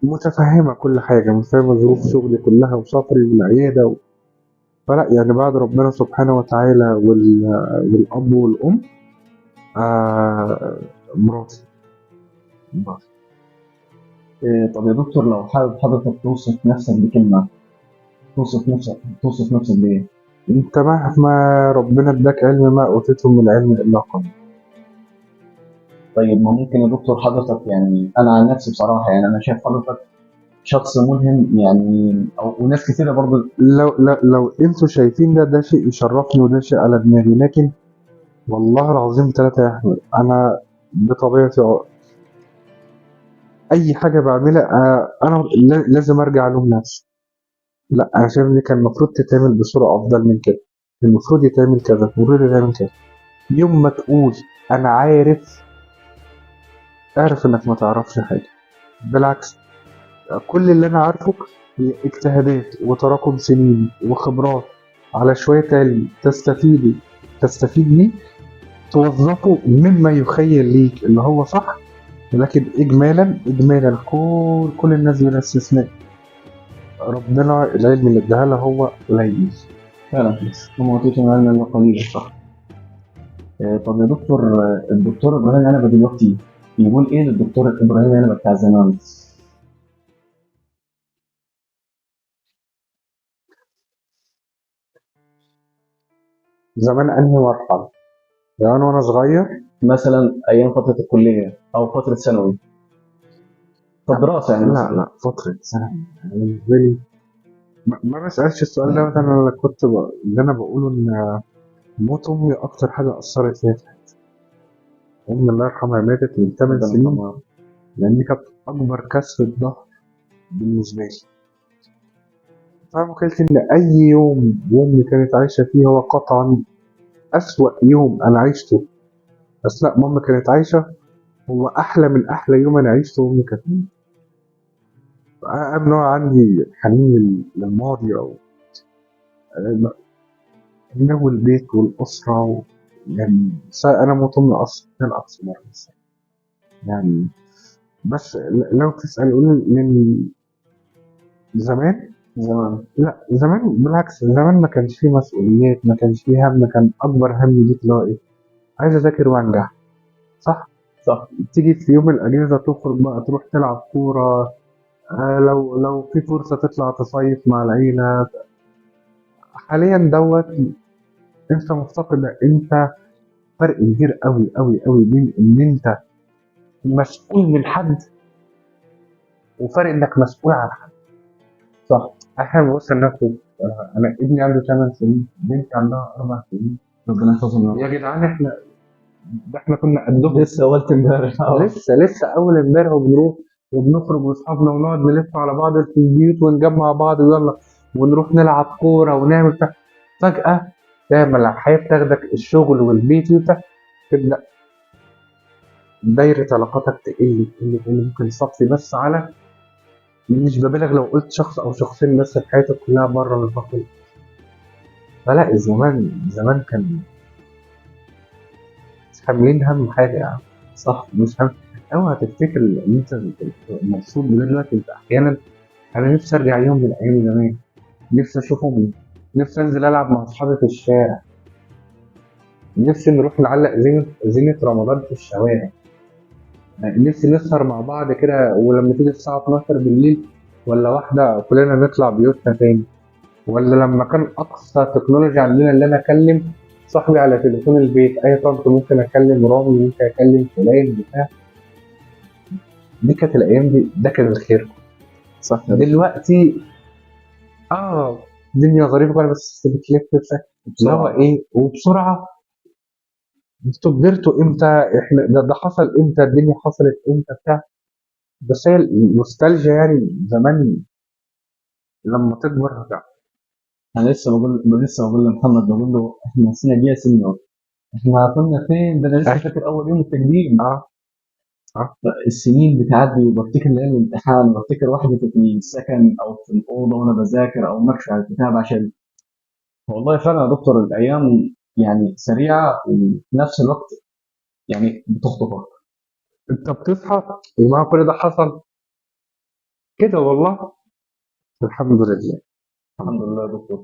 متفهمة كل حاجة، متفهمة ظروف شغلي كلها وسفري والعيادة فلا يعني بعد ربنا سبحانه وتعالى والأب والأم، مراتي. طب يا دكتور، لو حابب حضرتك توصف نفسك بكلمة، توصف نفسك بإيه؟ أنت مهما ربنا اداك علم ما أوتيته من العلم إلا قليل. طيب ما ممكن يا دكتور حضرتك، يعني أنا عن نفسي بصراحة يعني أنا شايف حضرتك شخص ملهم، يعني أو وناس كثيرة برضه. لو أنتوا شايفين ده شيء يشرفني وده شيء على دماغي، لكن والله العظيم 3 يا أحمد، أنا بطبيعتي أي حاجة بعملها، أنا لازم أرجع ألوم نفسي. لا، أنا شايف إن كان المفروض تتعمل بصورة أفضل من كده، المفروض يتعمل كذا، المفروض يتعمل كذا. يوم ما تقول أنا عارف، اعرف إنك ما تعرفش حاجة. بالعكس، كل اللي أنا عارفه هي اجتهادات وتراكم سنين وخبرات على شوية علم تستفيد بيه، توظفه مما يخيل ليك اللي هو صح. لكن إجمالا كل الناس بلا استثناء ربنا العلم اللي اداها له هو قليل فعلا، وما أوتيتم من العلم إلا قليلا. صح. طب يا دكتور، الدكتور إبراهيم عنبة دلوقتي يقول إيه للدكتور إبراهيم عنبة بتاع زمان؟ زمان أنهي مرحلة؟ زمان وأنا صغير مثلا، أيام فترة الكلية أو فترة ثانوي، الدراسة يعني. لا فترة ثانوي أنا بالنسبة لي ما بسألش السؤال ده. أنا كنت اللي أنا بقوله إن موت أمي أكتر حاجة أثرت فيا في حياتي. أمي الله يرحمها ماتت من 8 سنين، لأن كانت أكبر كسرة ظهر بالنسبة لي. فمخيلتي إن أي يوم أمي كانت عايشة فيه هو قطعا أسوأ يوم أنا عشته أثناء ماما كانت عايشة، هو أحلى من أحلى يوم أنا عشته وأمي كانت عايشة. أنا نوع عندي حنين للماضي أو جو البيت والأسرة يعني أنا موت أمي أصلا كان أقصى مرة يعني. بس لو تسأل قول من زمان، لا زمان بالعكس، زمان ما كانش فيه مسؤوليات، ما كانش فيه هم. كان أكبر هم ليك اللي هو إيه؟ عايز أذاكر وأنجح. صح؟ صح. تيجي في يوم الأجازة تخرج بقى تروح تلعب كورة، لو في فرصة تطلع تصيف مع العيلة. حاليا دوت انت مفتقد، انت فرق كبير قوي قوي قوي بين ان انت مسؤول من حد وفرق انك مسؤول عن حد. صح. احنا بص ناخد، انا ابني عنده 8 سنين، بنتي عندها 4 سنين. ربنا يحفظهم يا جدعان. احنا ده احنا كنا قدهم لسه اولت امبارح. لسه اول امبارح، وبنروح وبنخرج واصحابنا ونقعد نلف على بعض في البيوت ونجمع بعض ويلا ونروح نلعب كورة ونعمل فجاة تعمل الحياة بتاخدك الشغل والبيت وبتاع، تبدا دايرة علاقاتك تقل تقل تقل. ممكن تصفي بس على، مش ببالغ لو قلت شخص او شخصين بس في حياتك كلها بره الباقي. فلا زمان كان مش حاملين هم حاجة يعني. صح، مش هم. اوعى تفتكر ان انت مبسوط بده دلوقتي. انت احيانا انا نفسي ارجع يوم من ايام زمان، نفسي اشوفهم، نفسي انزل العب مع اصحابي في الشارع، نفسي نروح نعلق زينة رمضان في الشوارع، نفسي نسهر مع بعض كده، ولما تيجي الساعة 12 بالليل ولا واحدة كلنا نطلع بيوتنا تاني. ولا لما كان أقصى تكنولوجيا عندنا اللي أنا أكلم صاحبي على تليفون البيت، أي طنط ممكن أكلم رامي، ممكن أكلم فلان بتاع. دي كانت الأيام دي، ده كان الخير. صح. دلوقتي الدنيا ظريفة بس بتلف اللي هو إيه وبسرعة. انتوا كبرتوا امتى؟ احنا ده حصل امتى؟ الدنيا حصلت امتى بتاع. بس هي النوستالجيا يعني زمان لما تكبر هتعرف. انا لسه بقول لمحمد، بقول له احنا السنة الجاية سنة، احنا كنا فين؟ ده انا لسه فاكر اول يوم التقديم. السنين بتعدي، وبفتكر ليالي الامتحان، وبفتكر وحدتي في السكن او في الاوضة وانا بذاكر او مكشف على الكتاب. عشان والله فعلا يا دكتور الايام يعني سريعة، وفي نفس الوقت يعني بتخطفك. انت بتصحى يا جماعة كل ده حصل كده والله. الحمد لله، الحمد لله يا دكتور.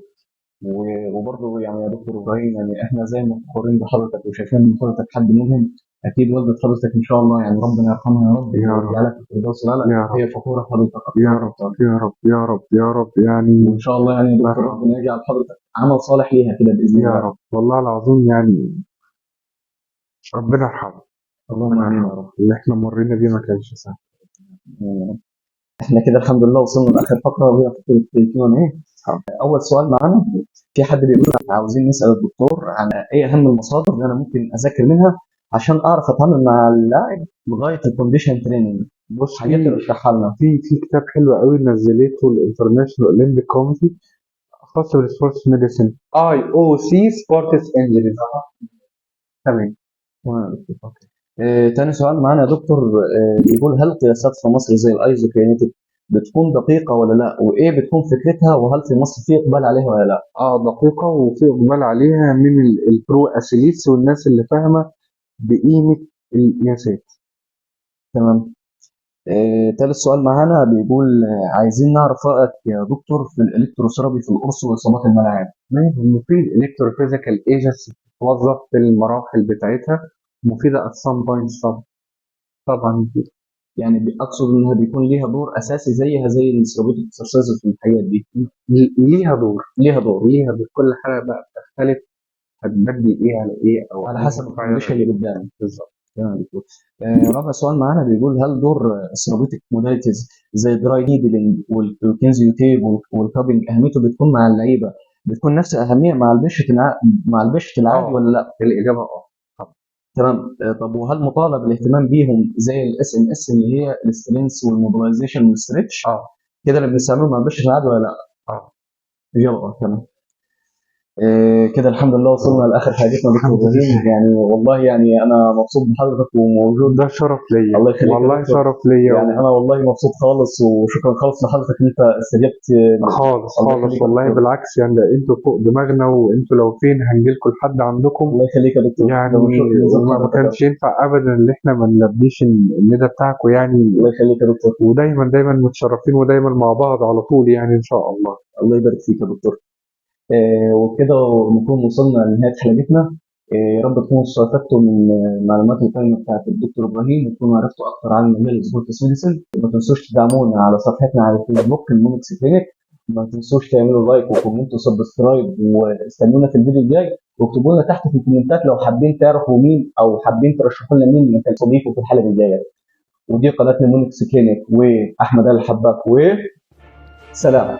وبرضه يعني يا دكتور ابراهيم، يعني احنا زي ما فخورين بحضرتك وشايفين ان حضرتك حد ملهم، اكيد والدة حضرتك ان شاء الله يعني ربنا يرحمها يا رب، يا رب، ويجعلك في الفردوس الأعلى. هي فخورة بحضرتك يا رب يا رب يا رب يا رب يعني. وان شاء الله يعني يا دكتور ربنا يجعل حضرتك عمل صالح ليها كده باذن الله يا رب. والله العظيم يعني ربنا يرحمه. اللهم امين يا رب. اللي احنا مرينا بيه ما كانش سهل. احنا كده الحمد لله وصلنا لاخر فقره، وهي فقره Q&A. اول سؤال معانا، في حد بيقول عاوزين نسال الدكتور عن ايه اهم المصادر اللي انا ممكن اذاكر منها عشان اعرف اتعامل مع اللاعب لغاية ال condition training. بص، حاجات ترشحها لنا. في كتاب حلو قوي نزلته ال International Olympic Committee خاص بال sports medicine، IOC sports injuries. تمام. تاني سؤال معانا يا دكتور، بيقول هل قياسات في مصر زي ال isokinetic بتكون دقيقة ولا لا؟ وايه بتكون فكرتها؟ وهل في مصر في اقبال عليها ولا لا؟ دقيقة وفي اقبال عليها من ال pro athletes والناس اللي فاهمه بقيمة القياسات. تمام. تالت سؤال معانا بيقول عايزين نعرف رايك يا دكتور في ال electrotherapy في القرص واصابات الملاعب. مفيد. electrophysical agents بتتوظف في المراحل بتاعتها، مفيدة at some point طبعا مفيدة. يعني اقصد انها بيكون ليها دور اساسي زيها زي ال therapeutic exercises والحاجات دي. ليها دور، ليها دور، ليها دور. كل حاله بقى بتختلف، هتبدي ايه على ايه او على حسب ال condition اللي قدامك بالظبط. تمام يا دكتور. رابع سؤال معانا بيقول هل دور ال therapeutic modalities زي dry needling وال kinesio tape وال cupping اهميته بتكون مع اللعيبة بتكون نفس الاهمية مع ال patient مع ال patient العادي ولا لا؟ الاجابة تمام. طب وهل مطالب الاهتمام بيهم زي ال SMS اللي هي ال strength وال mobilization وال stretch كده اللي بنستعمله مع ال patient العادي ولا لا؟ اجابه تمام. كده الحمد لله وصلنا لاخر حاجتنا دكتور ابراهيم. يعني والله يعني انا مبسوط بحضرتك وموجود، ده شرف ليا. الله يخليك والله شرف ليا. يعني انا والله مبسوط خالص، وشكرا خالص لحضرتك ان انت استجبت خالص خالص والله. بالعكس يعني ده انتوا فوق دماغنا، وانتوا لو فين هنجيلكم لحد عندكم. الله يخليك يا دكتور. يعني ما كانش ينفع ابدا ان احنا ما نلبيش الندى بتاعكم يعني. الله يخليك يا دكتور. ودايما دايما متشرفين ودايما مع بعض على طول يعني ان شاء الله. الله يبارك فيك يا دكتور. وكده نكون وصلنا لنهاية حلقتنا. يا رب تكونوا استفدتوا من المعلومات القيمة بتاعت الدكتور إبراهيم، وتكونوا عرفتوا أكتر عن مجال ال sports medicine. ما تنسوش تدعمونا على صفحتنا على الفيسبوك المونكس clinic، ما تنسوش تعملوا like و comment و subscribe، واستنونا في الفيديو الجاي، واكتبوا لنا تحت في الكومنتات لو حابين تعرفوا مين أو حابين ترشحوا لنا مين مكان تضيفوا في الحلقة الجاية. ودي قناتنا مونكس clinic وأحمد الحباك، وسلام.